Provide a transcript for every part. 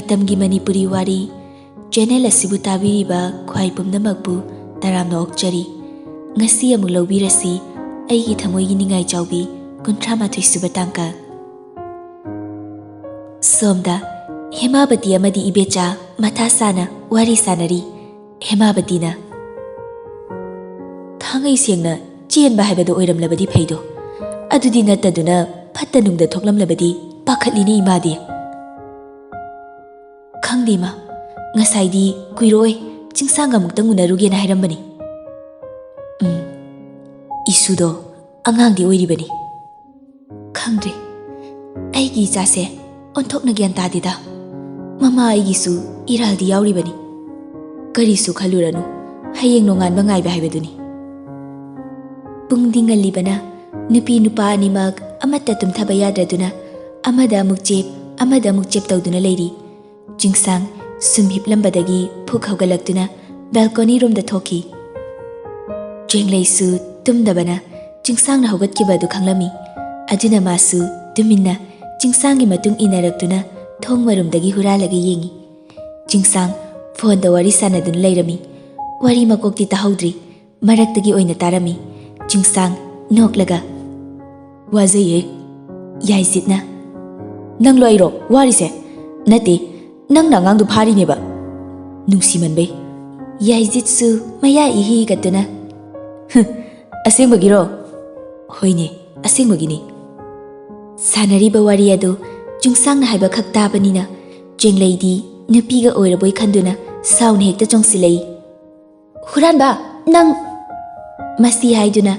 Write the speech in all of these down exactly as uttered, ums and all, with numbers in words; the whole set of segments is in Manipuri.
ꯃꯇꯝꯒꯤ ꯃꯅꯤꯄꯨꯔꯤ ꯋꯥꯔꯤ ꯆꯦꯅꯦꯜ ꯑꯁꯤꯕꯨ ꯇꯥꯕꯤꯔꯤꯕ ꯈ꯭ꯋꯥꯏ ꯄꯨꯝꯅꯃꯛꯄꯨ ꯇꯔꯥꯝꯅ ꯑꯣꯛꯆꯔꯤ꯫ ꯉꯁꯤ ꯑꯃꯨꯛ ꯂꯧꯕꯤꯔꯁꯤ ꯑꯩꯒꯤ ꯊꯃꯣꯏꯒꯤ ꯅꯤꯡꯉꯥꯏ ꯆꯥꯎꯕꯤ ꯀꯨꯟꯊ꯭ꯔꯥ ꯃꯥꯊꯣꯏ ꯁꯨꯕ ꯇꯥꯡꯀꯛ꯫ ꯁꯣꯝꯗ ꯍꯦꯃꯥꯕꯇꯤ ꯑꯃꯗꯤ ꯏꯕꯦꯆꯥ ꯃꯊꯥ ꯁꯥꯅ ꯋꯥꯔꯤ ꯁꯥꯅꯔꯤ꯫ ꯍꯦꯃꯥꯕꯇꯤꯅ, "ꯊꯥꯡꯉꯩ ꯁꯦꯡꯅ ꯆꯦꯟꯕ ꯍꯥꯏꯕꯗꯨ ꯑꯣꯏꯔꯝꯂꯕꯗꯤ ꯐꯩꯗꯣ, ꯑꯗꯨꯗꯤ ꯅꯠꯇꯗꯨꯅ ꯐꯠꯇ ꯅꯨꯡꯗ ꯊꯣꯛꯂꯝꯂꯕꯗꯤ ꯄꯥꯈꯠꯂꯤꯅꯦ ꯏꯃꯥꯗꯤ꯫ ꯈꯪꯗꯦ ꯏꯃꯥ, ꯉꯁꯥꯏꯗꯤ ꯀꯨꯏꯔꯣꯏ ꯆꯤꯡꯁꯥꯡꯒ ꯑꯃꯨꯛꯇꯪ ꯎꯅꯔꯨꯒꯦꯅ ꯍꯥꯏꯔꯝꯕꯅꯤ꯫ ꯎꯝ, ꯏꯁꯨꯗꯣ ꯑꯉꯥꯡꯗꯤ ꯑꯣꯏꯔꯤꯕꯅꯤ꯫ ꯈꯪꯗ꯭ꯔꯦ, ꯑꯩꯒꯤ ꯏꯆꯥꯁꯦ ꯑꯣꯟꯊꯣꯛꯅ ꯒ꯭ꯌꯥꯟ ꯇꯥꯗꯦꯗ꯫ ꯃꯃꯥ ꯑꯩꯒꯤꯁꯨ ꯏꯔꯥꯜꯗꯤ ꯌꯥꯎꯔꯤꯕꯅꯤ꯫ ꯀꯔꯤꯁꯨ ꯈꯜꯂꯨꯔꯅꯨ, ꯍꯌꯦꯡ ꯅꯣꯡꯉꯥꯟꯕ ꯉꯥꯏꯕ ꯍꯥꯏꯕꯗꯨꯅꯤ꯫" ꯄꯨꯡꯗꯤ ꯉꯜꯂꯤꯕꯅ ꯅꯨꯄꯤ ꯅꯨꯄꯥ ꯑꯅꯤꯃꯛ ꯑꯃꯠꯇ ꯇꯨꯝꯊꯕ ꯌꯥꯗ꯭ꯔꯗꯨꯅ ꯑꯃꯗ ꯑꯃꯨꯛ ꯆꯦꯞ, ꯑꯃꯗ ꯑꯃꯨꯛ ꯆꯦꯞ ꯇꯧꯗꯨꯅ ꯂꯩꯔꯤ꯫ ꯆꯤꯡꯁꯥꯡ ꯁꯨꯝ ꯍꯤꯞꯂꯝꯕꯗꯒꯤ ꯐꯨꯛ ꯍꯧꯒꯠꯂꯛꯇꯨꯅ ꯕꯦꯜꯀꯣꯅꯤ ꯔꯣꯝꯗ ꯊꯣꯛꯈꯤ꯫ ꯆꯦꯡꯂꯩꯁꯨ ꯇꯨꯝꯗꯕꯅ ꯆꯤꯡꯁꯥꯡꯅ ꯍꯧꯒꯠꯈꯤꯕ ꯑꯗꯨ ꯈꯪꯂꯝꯃꯤ꯫ ꯑꯗꯨꯅ ꯃꯥꯁꯨ ꯇꯨꯃꯤꯟꯅ ꯆꯤꯡꯁꯥꯡꯒꯤ ꯃꯇꯨꯡ ꯏꯟꯅꯔꯛꯇꯨꯅ ꯊꯣꯡ ꯃꯔꯨꯝꯗꯒꯤ ꯍꯨꯔꯥꯜꯂꯒ ꯌꯦꯡꯉꯤ꯫ ꯆꯤꯡꯁꯥꯡ ꯐꯣꯟꯗ ꯋꯥꯔꯤ ꯁꯥꯟꯅꯗꯨꯅ ꯂꯩꯔꯝꯃꯤ꯫ ꯋꯥꯔꯤ ꯃꯀꯣꯛꯇꯤ ꯇꯥꯍꯧꯗ꯭ꯔꯤ꯫ ꯃꯔꯛꯇꯒꯤ ꯑꯣꯏꯅ ꯇꯥꯔꯝꯃꯤ꯫ ꯆꯤꯡꯁꯥꯡ ꯅꯣꯛꯂꯒ, "ꯋꯥꯖꯩꯌꯦ꯫" ꯌꯥꯏꯖꯤꯠꯅ, "ꯅꯪꯂꯣ ꯑꯩꯔꯣ ꯋꯥꯔꯤꯁꯦ?" "ꯅꯠꯇꯦ, ꯅꯪꯅ ꯑꯉꯥꯡꯗꯨ ꯐꯥꯔꯤꯅꯦꯕ꯫ ꯅꯨꯡꯁꯤꯃꯟꯕꯩ꯫" ꯌꯥꯏꯖꯤꯠꯁꯨ ꯃꯌꯥ ꯏꯍꯤ ꯍꯤꯒꯠꯇꯨꯅ, "ꯍꯨꯝ, ꯑꯁꯦꯡꯕꯒꯤꯔꯣ?" "ꯍꯣꯏꯅꯦ, ꯑꯁꯦꯡꯕꯒꯤꯅꯤ꯫" ꯁꯥꯟꯅꯔꯤꯕ ꯋꯥꯔꯤ ꯑꯗꯨ ꯆꯤꯡꯁꯥꯡꯅ ꯍꯥꯏꯕ ꯈꯛ ꯇꯥꯕꯅꯤꯅ ꯆꯦꯡꯂꯩꯗꯤ ꯅꯨꯄꯤꯒ ꯑꯣꯏꯔꯕꯣꯏ ꯈꯟꯗꯨꯅ ꯁꯥꯎꯅ ꯍꯦꯛꯇ ꯆꯣꯡꯁꯤꯜꯂꯛꯏ꯫ "ꯍꯨꯔꯥꯟꯕ, ꯅꯪ!" ꯃꯁꯤ ꯍꯥꯏꯗꯨꯅ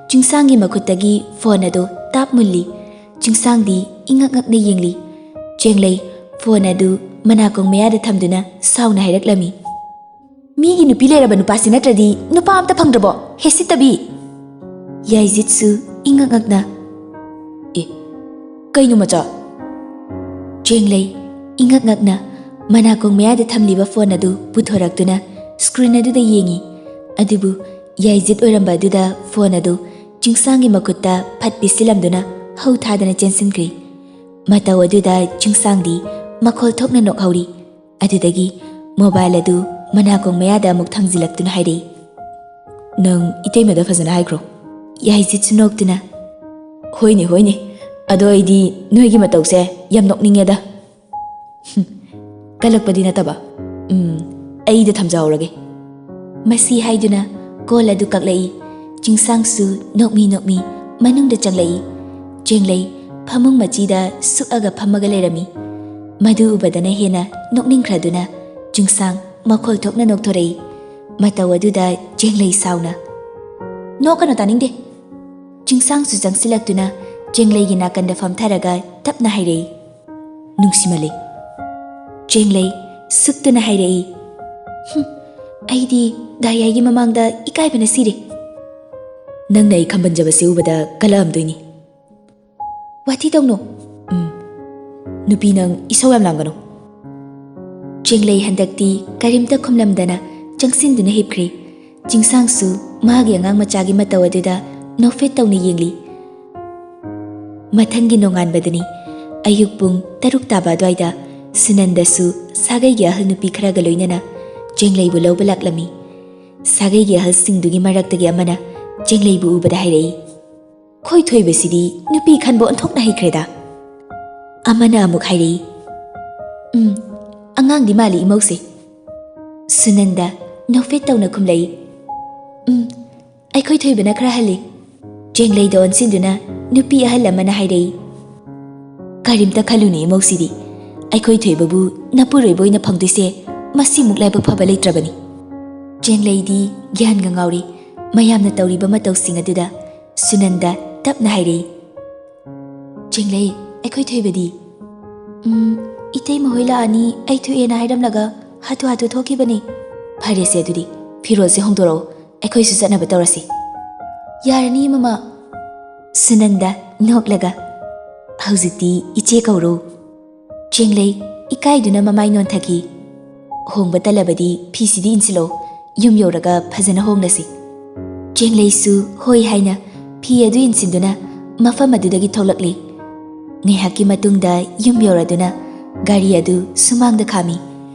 ꯆꯤꯡꯁꯥꯡꯒꯤ ꯃꯈꯨꯠꯇꯒꯤ ꯐꯣꯟ ꯑꯗꯨ ꯇꯥꯞ ꯃꯨꯜꯂꯤ꯫ ꯆꯤꯡꯁꯥꯡꯗꯤ ꯏꯉꯛ ꯉꯛꯅ ꯌꯦꯡꯂꯤ꯫ ꯆꯦꯡꯂꯩ ꯐꯣꯟ ꯑꯗꯨ ꯃꯅꯥꯀꯣꯡ ꯃꯌꯥꯗ ꯊꯝꯗꯨꯅ ꯁꯥꯎꯅ ꯍꯥꯏꯔꯛꯂꯝꯃꯤ, "ꯃꯤꯒꯤ ꯅꯨꯄꯤ ꯂꯩꯔꯕ ꯅꯨꯄꯥꯁꯤ ꯅꯠꯇ꯭ꯔꯗꯤ ꯅꯨꯄꯥ ꯑꯝꯇ ꯐꯪꯗ꯭ꯔꯕꯣ, ꯍꯦ ꯁꯤꯠꯇꯕꯤ?" ꯌꯥꯏꯖꯤꯠꯁꯨ ꯏꯉꯛ ꯉꯛꯅ, "ꯑꯦ, ꯀꯩꯅꯣ ꯃꯆꯥ?" ꯆꯦꯡꯂꯩ ꯏꯉꯛ ꯉꯛꯅ ꯃꯅꯥꯀꯣꯡ ꯃꯌꯥꯗ ꯊꯝꯂꯤꯕ ꯐꯣꯟ ꯑꯗꯨ ꯄꯨꯊꯣꯔꯛꯇꯨꯅ ꯁ꯭ꯀ꯭ꯔꯤꯟ ꯑꯗꯨꯗ ꯌꯦꯡꯉꯤ꯫ ꯑꯗꯨꯕꯨ ꯌꯥꯏꯖꯤꯠ ꯑꯣꯏꯔꯝꯕ ꯑꯗꯨꯗ ꯐꯣꯟ ꯑꯗꯨ ꯆꯤꯡꯁꯥꯡꯒꯤ ꯃꯈꯨꯠꯇ ꯐꯠ ꯄꯤꯁꯤꯜꯂꯝꯗꯨꯅ ꯍꯧ ꯊꯥꯗꯅ ꯆꯦꯟꯁꯤꯟꯈ꯭ꯔꯤ꯫ ꯃꯇꯧ ꯑꯗꯨꯗ ꯆꯤꯡꯁꯥꯡꯗꯤ ꯃꯈꯣꯜ ꯊꯣꯛꯅ ꯅꯣꯛꯍꯧꯔꯤ꯫ ꯑꯗꯨꯗꯒꯤ ꯃꯣꯕꯥꯏꯜ ꯑꯗꯨ ꯃꯅꯥꯀꯣꯡ ꯃꯌꯥꯗ ꯑꯃꯨꯛ ꯊꯝꯖꯤꯜꯂꯛꯇꯨꯅ ꯍꯥꯏꯔꯛꯏ, "ꯅꯪ ꯏꯇꯩꯃꯗ ꯐꯖꯅ ꯍꯥꯏꯈ꯭ꯔꯣ?" ꯌꯥꯏꯖꯤꯠꯁꯨ ꯅꯣꯛꯇꯨꯅ, "ꯍꯣꯏꯅꯦ, ꯍꯣꯏꯅꯦ, ꯑꯗꯣ ꯑꯩꯗꯤ ꯅꯣꯏꯒꯤ ꯃꯇꯧꯁꯦ ꯌꯥꯝ ꯅꯣꯛꯅꯤꯡꯉꯦꯗ꯫" "ꯍꯨꯝ, ꯀꯜꯂꯛꯄꯗꯤ ꯅꯠꯇꯕ꯫ ꯎꯝ, ꯑꯩꯗ ꯊꯝꯖꯍꯧꯔꯒꯦ꯫" ꯃꯁꯤ ꯍꯥꯏꯗꯨꯅ ꯀꯣꯜ ꯑꯗꯨ ꯀꯛꯂꯛꯏ꯫ ꯆꯤꯡꯁꯥꯡꯁꯨ ꯅꯣꯛꯃꯤ ꯅꯣꯛꯃꯤ ꯃꯅꯨꯡꯗ ꯆꯪꯂꯛꯏ꯫ ꯆꯦꯡꯂꯩ ꯐꯃꯨꯡ ꯃꯆꯤꯗ ꯁꯨꯛꯑꯒ ꯐꯝꯃꯒ ꯂꯩꯔꯝꯃꯤ꯫ ꯃꯗꯨ ꯎꯕꯗꯅ ꯍꯦꯟꯅ ꯅꯣꯛꯅꯤꯡꯈ꯭ꯔꯗꯨꯅ ꯆꯤꯡꯁꯥꯡ ꯃꯈꯣꯜ ꯊꯣꯛꯅ ꯅꯣꯛꯊꯣꯔꯛꯏ꯫ ꯃꯇꯧ ꯑꯗꯨꯗ ꯆꯦꯡꯂꯩ ꯁꯥꯎꯅ, "ꯅꯣꯛꯀꯅꯨ, ꯇꯥꯅꯤꯡꯗꯦ!" ꯆꯤꯡꯁꯥꯡꯁꯨ ꯆꯪꯁꯤꯜꯂꯛꯇꯨꯅ ꯆꯦꯡꯂꯩꯒꯤ ꯅꯥꯀꯟꯗ ꯐꯝꯊꯔꯒ ꯇꯞꯅ ꯍꯥꯏꯔꯛꯏ, "ꯅꯨꯡꯁꯤꯃꯜꯂꯤ꯫" ꯆꯦꯡꯂꯩ ꯁꯨꯛꯇꯨꯅ ꯍꯥꯏꯔꯛꯏ, "ꯍꯨꯝ, ꯑꯩꯗꯤ ꯗꯥꯏꯌꯥꯏꯒꯤ ꯃꯃꯥꯡꯗ ꯏꯀꯥꯏꯕꯅ ꯁꯤꯔꯦ꯫" "ꯅꯪꯅ ꯑꯩ ꯈꯝꯕꯟꯖꯕꯁꯦ ꯎꯕꯗ ꯀꯜꯂꯛꯑꯝꯗꯣꯏꯅꯤ꯫" "ꯋꯥꯊꯤ ꯇꯧꯅꯨ꯫" "ꯎꯝ, ꯅꯨꯄꯤ ꯅꯪ ꯏꯁꯧ ꯌꯥꯝ ꯂꯥꯡꯒꯅꯨ꯫" ꯆꯦꯡꯂꯩ ꯍꯟꯗꯛꯇꯤ ꯀꯔꯤꯝꯇ ꯈꯨꯝꯂꯝꯗꯅ ꯆꯪꯁꯤꯟꯗꯨꯅ ꯍꯤꯞꯈ꯭ꯔꯦ꯫ ꯆꯤꯡꯁꯥꯡꯁꯨ ꯃꯥꯒꯤ ꯑꯉꯥꯡ ꯃꯆꯥꯒꯤ ꯃꯇꯧ ꯑꯗꯨꯗ ꯅꯣꯛꯐꯦꯠ ꯇꯧꯅ ꯌꯦꯡꯂꯤ꯫ ꯃꯊꯪꯒꯤ ꯅꯣꯡꯉꯥꯟꯕꯗꯅꯤ, ꯑꯌꯨꯛ ꯄꯨꯡ ꯇꯔꯨꯛ ꯇꯥꯕ ꯑꯗꯨꯋꯥꯏꯗ ꯁꯨꯅꯟꯗꯁꯨ ꯁꯥꯒꯩꯒꯤ ꯑꯍꯜ ꯅꯨꯄꯤ ꯈꯔꯒ ꯂꯣꯏꯅꯅ ꯆꯦꯡꯂꯩꯕꯨ ꯂꯧꯕ ꯂꯥꯛꯂꯝꯃꯤ꯫ ꯁꯥꯒꯩꯒꯤ ꯑꯍꯜꯁꯤꯡꯗꯨꯒꯤ ꯃꯔꯛꯇꯒꯤ ꯑꯃꯅ ꯆꯦꯡꯂꯩꯕꯨ ꯎꯕꯗ ꯍꯥꯏꯔꯛꯏ, "ꯈꯣꯏꯊꯣꯏꯕꯁꯤꯗꯤ ꯅꯨꯄꯤ ꯈꯟꯕ ꯑꯣꯟꯊꯣꯛꯅ ꯍꯩꯈ꯭ꯔꯦꯗ꯫" ꯑꯃꯅ ꯑꯃꯨꯛ ꯍꯥꯏꯔꯛꯏ, "ꯎꯝ, ꯑꯉꯥꯡꯗꯤ ꯃꯥꯜꯂꯤ ꯏꯃꯧꯁꯦ꯫" ꯁꯨꯅꯟꯗ ꯅꯣꯛꯐꯦꯠ ꯇꯧꯅ ꯈꯨꯝꯂꯛꯏ, "ꯎꯝ, ꯑꯩꯈꯣꯏ ꯊꯣꯏꯕꯅ ꯈꯔ ꯍꯜꯂꯤ꯫" ꯆꯦꯡꯂꯩꯗ ꯑꯣꯟꯁꯤꯟꯗꯨꯅ ꯅꯨꯄꯤ ꯑꯍꯜ ꯑꯃꯅ ꯍꯥꯏꯔꯛꯏ, "ꯀꯔꯤꯝꯇ ꯈꯜꯂꯨꯅꯨ ꯏꯃꯧꯁꯤꯗꯤ, ꯑꯩꯈꯣꯏ ꯊꯣꯏꯕꯕꯨ ꯅꯄꯨꯔꯣꯏꯕ ꯑꯣꯏꯅ ꯐꯪꯗꯣꯏꯁꯦ ꯃꯁꯤꯃꯨꯛ ꯂꯥꯏꯕꯛ ꯐꯕ ꯂꯩꯇ꯭ꯔꯕꯅꯤ꯫" ꯆꯦꯡꯂꯩꯗꯤ ꯒ꯭ꯌꯥꯟꯒ ꯉꯥꯎꯔꯤ꯫ ꯃꯌꯥꯝꯅ ꯇꯧꯔꯤꯕ ꯃꯇꯧꯁꯤꯡ ꯑꯗꯨꯗ ꯁꯨꯅꯟꯗ ꯇꯞꯅ ꯍꯥꯏꯔꯛꯏ, "ꯆꯦꯡꯂꯩ, ꯑꯩꯈꯣꯏ ꯊꯣꯏꯕꯗꯤ?" "ꯎꯝ, ꯏꯇꯩꯃ ꯍꯣꯏ ꯂꯥꯛꯑꯅꯤ, ꯑꯩ ꯊꯣꯛꯑꯦꯅ ꯍꯥꯏꯔꯝꯂꯒ ꯍꯥꯊꯨ ꯍꯥꯊꯨ ꯊꯣꯛꯈꯤꯕꯅꯤ꯫" "ꯐꯔꯦꯁꯦ, ꯑꯗꯨꯗꯤ ꯐꯤꯔꯣꯜꯁꯦ ꯍꯣꯡꯗꯣꯔꯛꯑꯣ, ꯑꯩꯈꯣꯏꯁꯨ ꯆꯠꯅꯕ ꯇꯧꯔꯁꯤ꯫" "ꯌꯥꯔꯅꯤ ꯃꯃꯥ꯫" ꯁꯨꯅꯟꯗ ꯅꯣꯛꯂꯒ, "ꯍꯧꯖꯤꯛꯇꯤ ꯏꯆꯦ ꯀꯧꯔꯣ꯫" ꯆꯦꯡꯂꯩ ꯏꯀꯥꯏꯗꯨꯅ ꯃꯃꯥꯏ ꯅꯣꯟꯊꯈꯤ꯫ "ꯍꯣꯡꯕ ꯇꯜꯂꯕꯗꯤ ꯐꯤꯁꯤꯗꯤ ꯏꯟꯁꯤꯜꯂꯣ, ꯌꯨꯝ ꯌꯧꯔꯒ ꯐꯖꯅ ꯍꯣꯡꯂꯁꯤ꯫" ꯆꯦꯡꯂꯩꯁꯨ ꯍꯣꯏ ꯍꯥꯏꯅ ꯐꯤ ꯑꯗꯨ ꯏꯟꯁꯤꯟꯗꯨꯅ ꯃꯐꯝ ꯑꯗꯨꯗꯒꯤ ꯊꯣꯛꯂꯛꯂꯤ꯫ ꯉꯥꯏꯍꯥꯛꯀꯤ ꯃꯇꯨꯡꯗ ꯌꯨꯝ ꯌꯧꯔꯗꯨꯅ ꯒꯥꯔꯤ ꯑꯗꯨ ꯁꯨꯃꯥꯡꯗ ꯈꯥꯝꯃꯤ꯫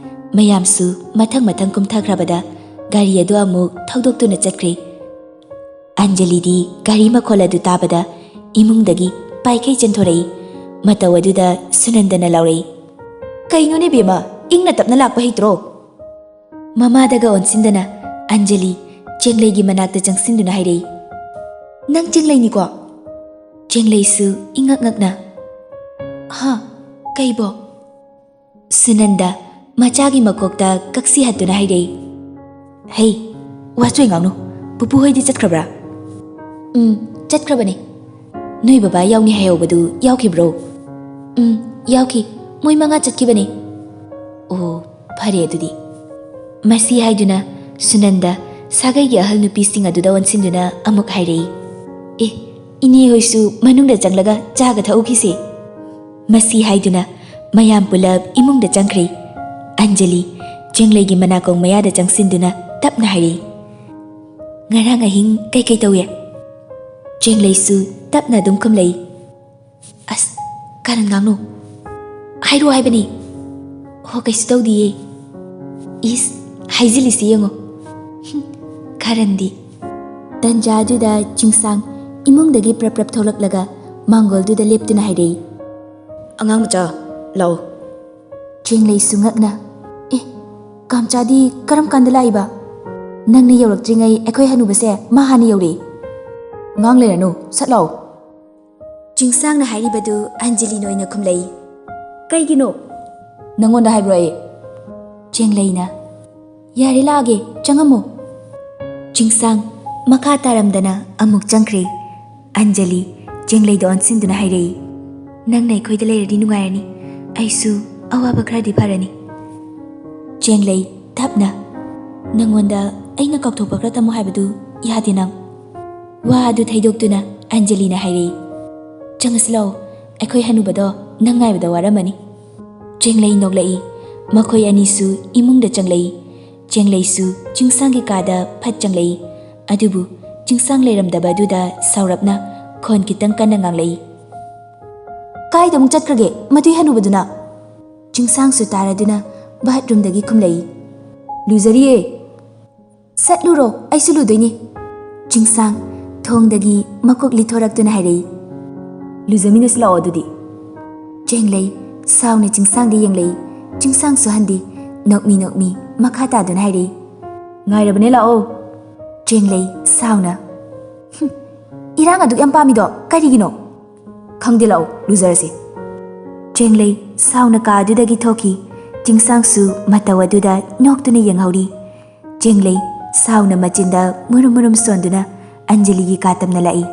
ꯃꯌꯥꯝꯁꯨ ꯃꯊꯪ ꯃꯊꯪ ꯀꯨꯝꯊꯈ꯭ꯔꯕꯗ ꯒꯥꯔꯤ ꯑꯗꯨ ꯑꯃꯨꯛ ꯊꯧꯗꯣꯛꯇꯨꯅ ꯆꯠꯈ꯭ꯔꯦ꯫ ꯑꯟꯖꯂꯤꯗꯤ ꯒꯥꯔꯤ ꯃꯈꯣꯜ ꯑꯗꯨ ꯇꯥꯕꯗ ꯏꯃꯨꯡꯗꯒꯤ ꯄꯥꯏꯈꯩ ꯆꯦꯟꯊꯣꯔꯛꯏ꯫ ꯃꯇꯧ ꯑꯗꯨꯗ ꯁꯨꯅꯟꯗꯅ ꯂꯥꯎꯔꯛꯏ, "ꯀꯩꯅꯣꯅꯦ ꯕꯦꯝꯃ, ꯏꯪꯅ ꯇꯞꯅ ꯂꯥꯛꯄ ꯍꯩꯇ꯭ꯔꯣ?" ꯃꯃꯥꯗꯒ ꯑꯣꯟꯁꯤꯟꯗꯅ ꯑꯟꯖꯂꯤ ꯆꯦꯡꯂꯩꯒꯤ ꯃꯅꯥꯛꯇ ꯆꯪꯁꯤꯟꯗꯨꯅ ꯍꯥꯏꯔꯛꯏ, "ꯅꯪ ꯆꯦꯡꯂꯩꯅꯤꯀꯣ?" ꯆꯦꯡꯂꯩꯁꯨ ꯏꯉꯛ ꯉꯛꯅ, "ꯍꯥ? ꯀꯩꯕꯣ?" ꯁꯨꯅꯟꯗ ꯃꯆꯥꯒꯤ ꯃꯀꯣꯛꯇ ꯀꯛꯁꯤ ꯍꯠꯇꯨꯅ ꯍꯥꯏꯔꯛꯏ, "ꯍꯩ, ꯋꯥꯆꯣꯏ ꯉꯥꯡꯅꯨ꯫ ꯄꯨꯄꯨ ꯍꯣꯏꯗꯤ ꯆꯠꯈ꯭ꯔꯕ꯭ꯔꯥ?" "ꯎꯝ, ꯆꯠꯈ꯭ꯔꯕꯅꯦ꯫ ꯅꯣꯏ ꯕꯕꯥ ꯌꯥꯎꯅꯤ ꯍꯥꯏꯍꯧꯕꯗꯨ ꯌꯥꯎꯈꯤꯕ꯭ꯔꯣ?" "ꯎꯝ, ꯌꯥꯎꯈꯤ꯫ ꯃꯣꯏ ꯃꯉꯥ ꯆꯠꯈꯤꯕꯅꯦ꯫" "ꯑꯣ, ꯐꯔꯦ ꯑꯗꯨꯗꯤ꯫" ꯃꯁꯤ ꯍꯥꯏꯗꯨꯅ ꯁꯨꯅꯟꯗ ꯁꯥꯒꯩꯒꯤ ꯑꯍꯜ ꯅꯨꯄꯤꯁꯤꯡ ꯑꯗꯨꯗ ꯑꯣꯟꯁꯤꯟꯗꯨꯅ ꯑꯃꯨꯛ ꯍꯥꯏꯔꯛꯏ, "ꯑꯦ, ꯏꯅꯦ ꯍꯣꯏꯁꯨ ꯃꯅꯨꯡꯗ ꯆꯪꯂꯒ ꯆꯥꯒ ꯊꯛꯎꯈꯤꯁꯦ꯫" ꯃꯁꯤ ꯍꯥꯏꯗꯨꯅ ꯃꯌꯥꯝ ꯄꯨꯂꯞ ꯏꯃꯨꯡꯗ ꯆꯪꯈ꯭ꯔꯦ꯫ ꯑꯟꯖꯂꯤ ꯆꯦꯡꯂꯩꯒꯤ ꯃꯅꯥꯀꯣꯡ ꯃꯌꯥꯗ ꯆꯪꯁꯤꯟꯗꯨꯅ ꯇꯞꯅ ꯍꯥꯏꯔꯛꯏ, "ꯉꯔꯥꯡ ꯑꯍꯤꯡ ꯀꯩꯀꯩ ꯇꯧꯏ?" ꯆꯦꯡꯂꯩꯁꯨ ꯇꯞꯅ ꯑꯗꯨꯝ ꯈꯨꯝꯂꯛꯏ, "ꯑꯁ, ꯀꯥꯔꯟ ꯉꯥꯡꯅꯨ꯫ ꯍꯥꯏꯔꯣ ꯍꯥꯏꯕꯅꯤ꯫" "ꯍꯣ, ꯀꯩꯁꯨ ꯇꯧꯗꯤꯌꯦ꯫" "ꯏꯁ, ꯍꯥꯏꯖꯤꯜꯂꯤꯁꯤ ꯌꯦꯡꯉꯣ꯫" ꯍꯨꯝ, ꯀꯥꯔꯟꯗꯤ꯫ ꯇꯟꯖꯥ ꯑꯗꯨꯗ ꯆꯤꯡꯁꯥꯡ ꯏꯃꯨꯡꯗꯒꯤ ꯄ꯭ꯔꯞ ꯄ꯭ꯔꯞ ꯊꯣꯛꯂꯛꯂꯒ ꯃꯥꯡꯒꯣꯜꯗꯨꯗ ꯂꯦꯞꯇꯨꯅ ꯍꯥꯏꯔꯛꯏ, "ꯑꯉꯥꯡ ꯃꯆꯥ, ꯂꯥꯛꯑꯣ꯫" ꯆꯦꯡꯂꯩꯁꯨ ꯉꯛꯅ, "ꯑꯦ, ꯀꯥꯝꯆꯥꯗꯤ ꯀꯔꯝ ꯀꯥꯟꯗ ꯂꯥꯛꯏꯕ? ꯅꯪꯅ ꯌꯧꯔꯛꯇ꯭ꯔꯤꯉꯩ ꯑꯩꯈꯣꯏ ꯍꯅꯨꯕꯁꯦ ꯃꯥ ꯍꯥꯟꯅ ꯌꯧꯔꯛꯏ꯫" "ꯑꯉꯥꯡ ꯂꯩꯔꯅꯨ, ꯁꯠ ꯂꯥꯛꯑꯣ꯫" ꯆꯤꯡꯁꯥꯡꯅ ꯍꯥꯏꯔꯤꯕꯗꯨ ꯑꯟꯖꯂꯤꯅ ꯑꯣꯏꯅ ꯈꯨꯝꯂꯛꯏ, "ꯀꯩꯒꯤꯅꯣ?" "ꯅꯪꯉꯣꯟꯗ ꯍꯥꯏꯕ꯭ꯔꯣ ꯑꯩ?" ꯆꯦꯡꯂꯩꯅ, "ꯌꯥꯔꯦ, ꯂꯥꯛꯑꯒꯦ, ꯆꯪꯉꯝꯃꯣ꯫" ꯆꯤꯡꯁꯥꯡ ꯃꯈꯥ ꯇꯥꯔꯝꯗꯅ ꯑꯃꯨꯛ ꯆꯪꯈ꯭ꯔꯦ꯫ ꯑꯟꯖꯂꯤ ꯆꯦꯡꯂꯩꯗ ꯑꯣꯟꯁꯤꯟꯗꯨꯅ ꯍꯥꯏꯔꯛꯏ, "ꯅꯪꯅ ꯑꯩꯈꯣꯏꯗ ꯂꯩꯔꯗꯤ ꯅꯨꯡꯉꯥꯏꯔꯅꯤ꯫ ꯑꯩꯁꯨ ꯑꯋꯥꯕ ꯈꯔꯗꯤ ꯐꯔꯅꯤ꯫" ꯆꯦꯡꯂꯩ ꯇꯞꯅ, "ꯅꯪꯉꯣꯟꯗ ꯑꯩꯅ ꯀꯥꯎꯊꯣꯛꯄ ꯈꯔ ꯇꯝꯃꯨ ꯍꯥꯏꯕꯗꯨ ꯌꯥꯗꯦ ꯅꯪ꯫" ꯋꯥ ꯑꯗꯨ ꯊꯩꯗꯣꯛꯇꯨꯅ ꯑꯟꯖꯂꯤꯅ ꯍꯥꯏꯔꯛꯏ, "ꯆꯪꯉꯁꯤ ꯂꯥꯛꯑꯣ, ꯑꯩꯈꯣꯏ ꯍꯅꯨꯕꯗꯣ ꯅꯪ ꯉꯥꯏꯕꯗ ꯋꯥꯔꯝꯃꯅꯤ꯫" ꯆꯦꯡꯂꯩ ꯅꯣꯛꯂꯛꯏ꯫ ꯃꯈꯣꯏ ꯑꯅꯤꯁꯨ ꯏꯃꯨꯡꯗ ꯆꯪꯂꯛꯏ꯫ ꯆꯦꯡꯂꯩꯁꯨ ꯆꯤꯡꯁꯥꯡꯒꯤ ꯀꯥꯗ ꯐꯠ ꯆꯪꯂꯛꯏ꯫ ꯑꯗꯨꯕꯨ ꯆꯤꯡꯁꯥꯡ ꯂꯩꯔꯝꯗꯕ ꯑꯗꯨꯗ ꯁꯥꯎꯔꯞꯅ ꯈꯣꯟ ꯈꯤꯇꯪ ꯀꯟꯅ ꯉꯥꯡꯂꯛꯏ, "ꯀꯥꯏꯗ ꯑꯃꯨꯛ ꯆꯠꯈ꯭ꯔꯒꯦ ꯃꯗꯨꯏ ꯍꯅꯨꯕꯗꯨꯅ?" ꯆꯤꯡꯁꯥꯡꯁꯨ ꯇꯥꯔꯗꯨꯅ ꯕꯥꯠꯔꯨꯝꯗꯒꯤ ꯈꯨꯝꯂꯛꯏ꯫ "ꯂꯨꯖꯔꯤꯌꯦ꯫" "ꯁꯠ ꯂꯨꯔꯣ, ꯑꯩꯁꯨ ꯂꯨꯗꯣꯏꯅꯦ꯫" ꯆꯤꯡꯁꯥꯡ ꯊꯣꯡꯗꯒꯤ ꯃꯀꯣꯛ ꯂꯤꯊꯣꯔꯛꯇꯨꯅ ꯍꯥꯏꯔꯛꯏ꯫ "ꯂꯨꯖꯃꯤꯟꯅꯁꯤ ꯂꯥꯛꯑꯣ ꯑꯗꯨꯗꯤ꯫" ꯆꯦꯡꯂꯩ ꯁꯥꯎꯅ ꯆꯤꯡꯁꯥꯡꯗ ꯌꯦꯡꯂꯛꯏ꯫ ꯆꯤꯡꯁꯥꯡꯁꯨ ꯍꯟꯗꯦ꯫ ꯅꯣꯛꯃꯤ ꯅꯣꯛꯃꯤ ꯃꯈꯥ ꯇꯥꯗꯨꯅ ꯍꯥꯏꯔꯛꯏ꯫ "ꯉꯥꯏꯔꯕꯅꯦ, ꯂꯥꯛꯑꯣ꯫" ꯆꯦꯡꯂꯩ ꯁꯥꯎꯅ, "ꯍꯨꯝ, ꯏꯔꯥꯡ ꯑꯗꯨꯛ ꯌꯥꯝ ꯄꯥꯝꯃꯤꯗꯣ ꯀꯔꯤꯒꯤꯅꯣ?" "ꯈꯪꯗꯦ, ꯂꯥꯛꯑꯣ, ꯂꯨꯖꯔꯁꯤ꯫" ꯆꯦꯡꯂꯩ ꯁꯥꯎꯅ ꯀꯥ ꯑꯗꯨꯗꯒꯤ ꯊꯣꯛꯈꯤ꯫ ꯆꯤꯡꯁꯥꯡꯁꯨ ꯃꯇꯧ ꯑꯗꯨꯗ ꯅꯣꯛꯇꯨꯅ ꯌꯦꯡꯍꯧꯔꯤ꯫ ꯆꯦꯡꯂꯩ ꯁꯥꯎꯅ ꯃꯆꯤꯟꯗ ꯃꯨꯔꯨꯝ ꯃꯨꯔꯨꯝ ꯁꯣꯟꯗꯨꯅ ꯑꯟꯖꯂꯤꯒꯤ ꯀꯥ ꯇꯝꯅ ꯂꯥꯛꯏ꯫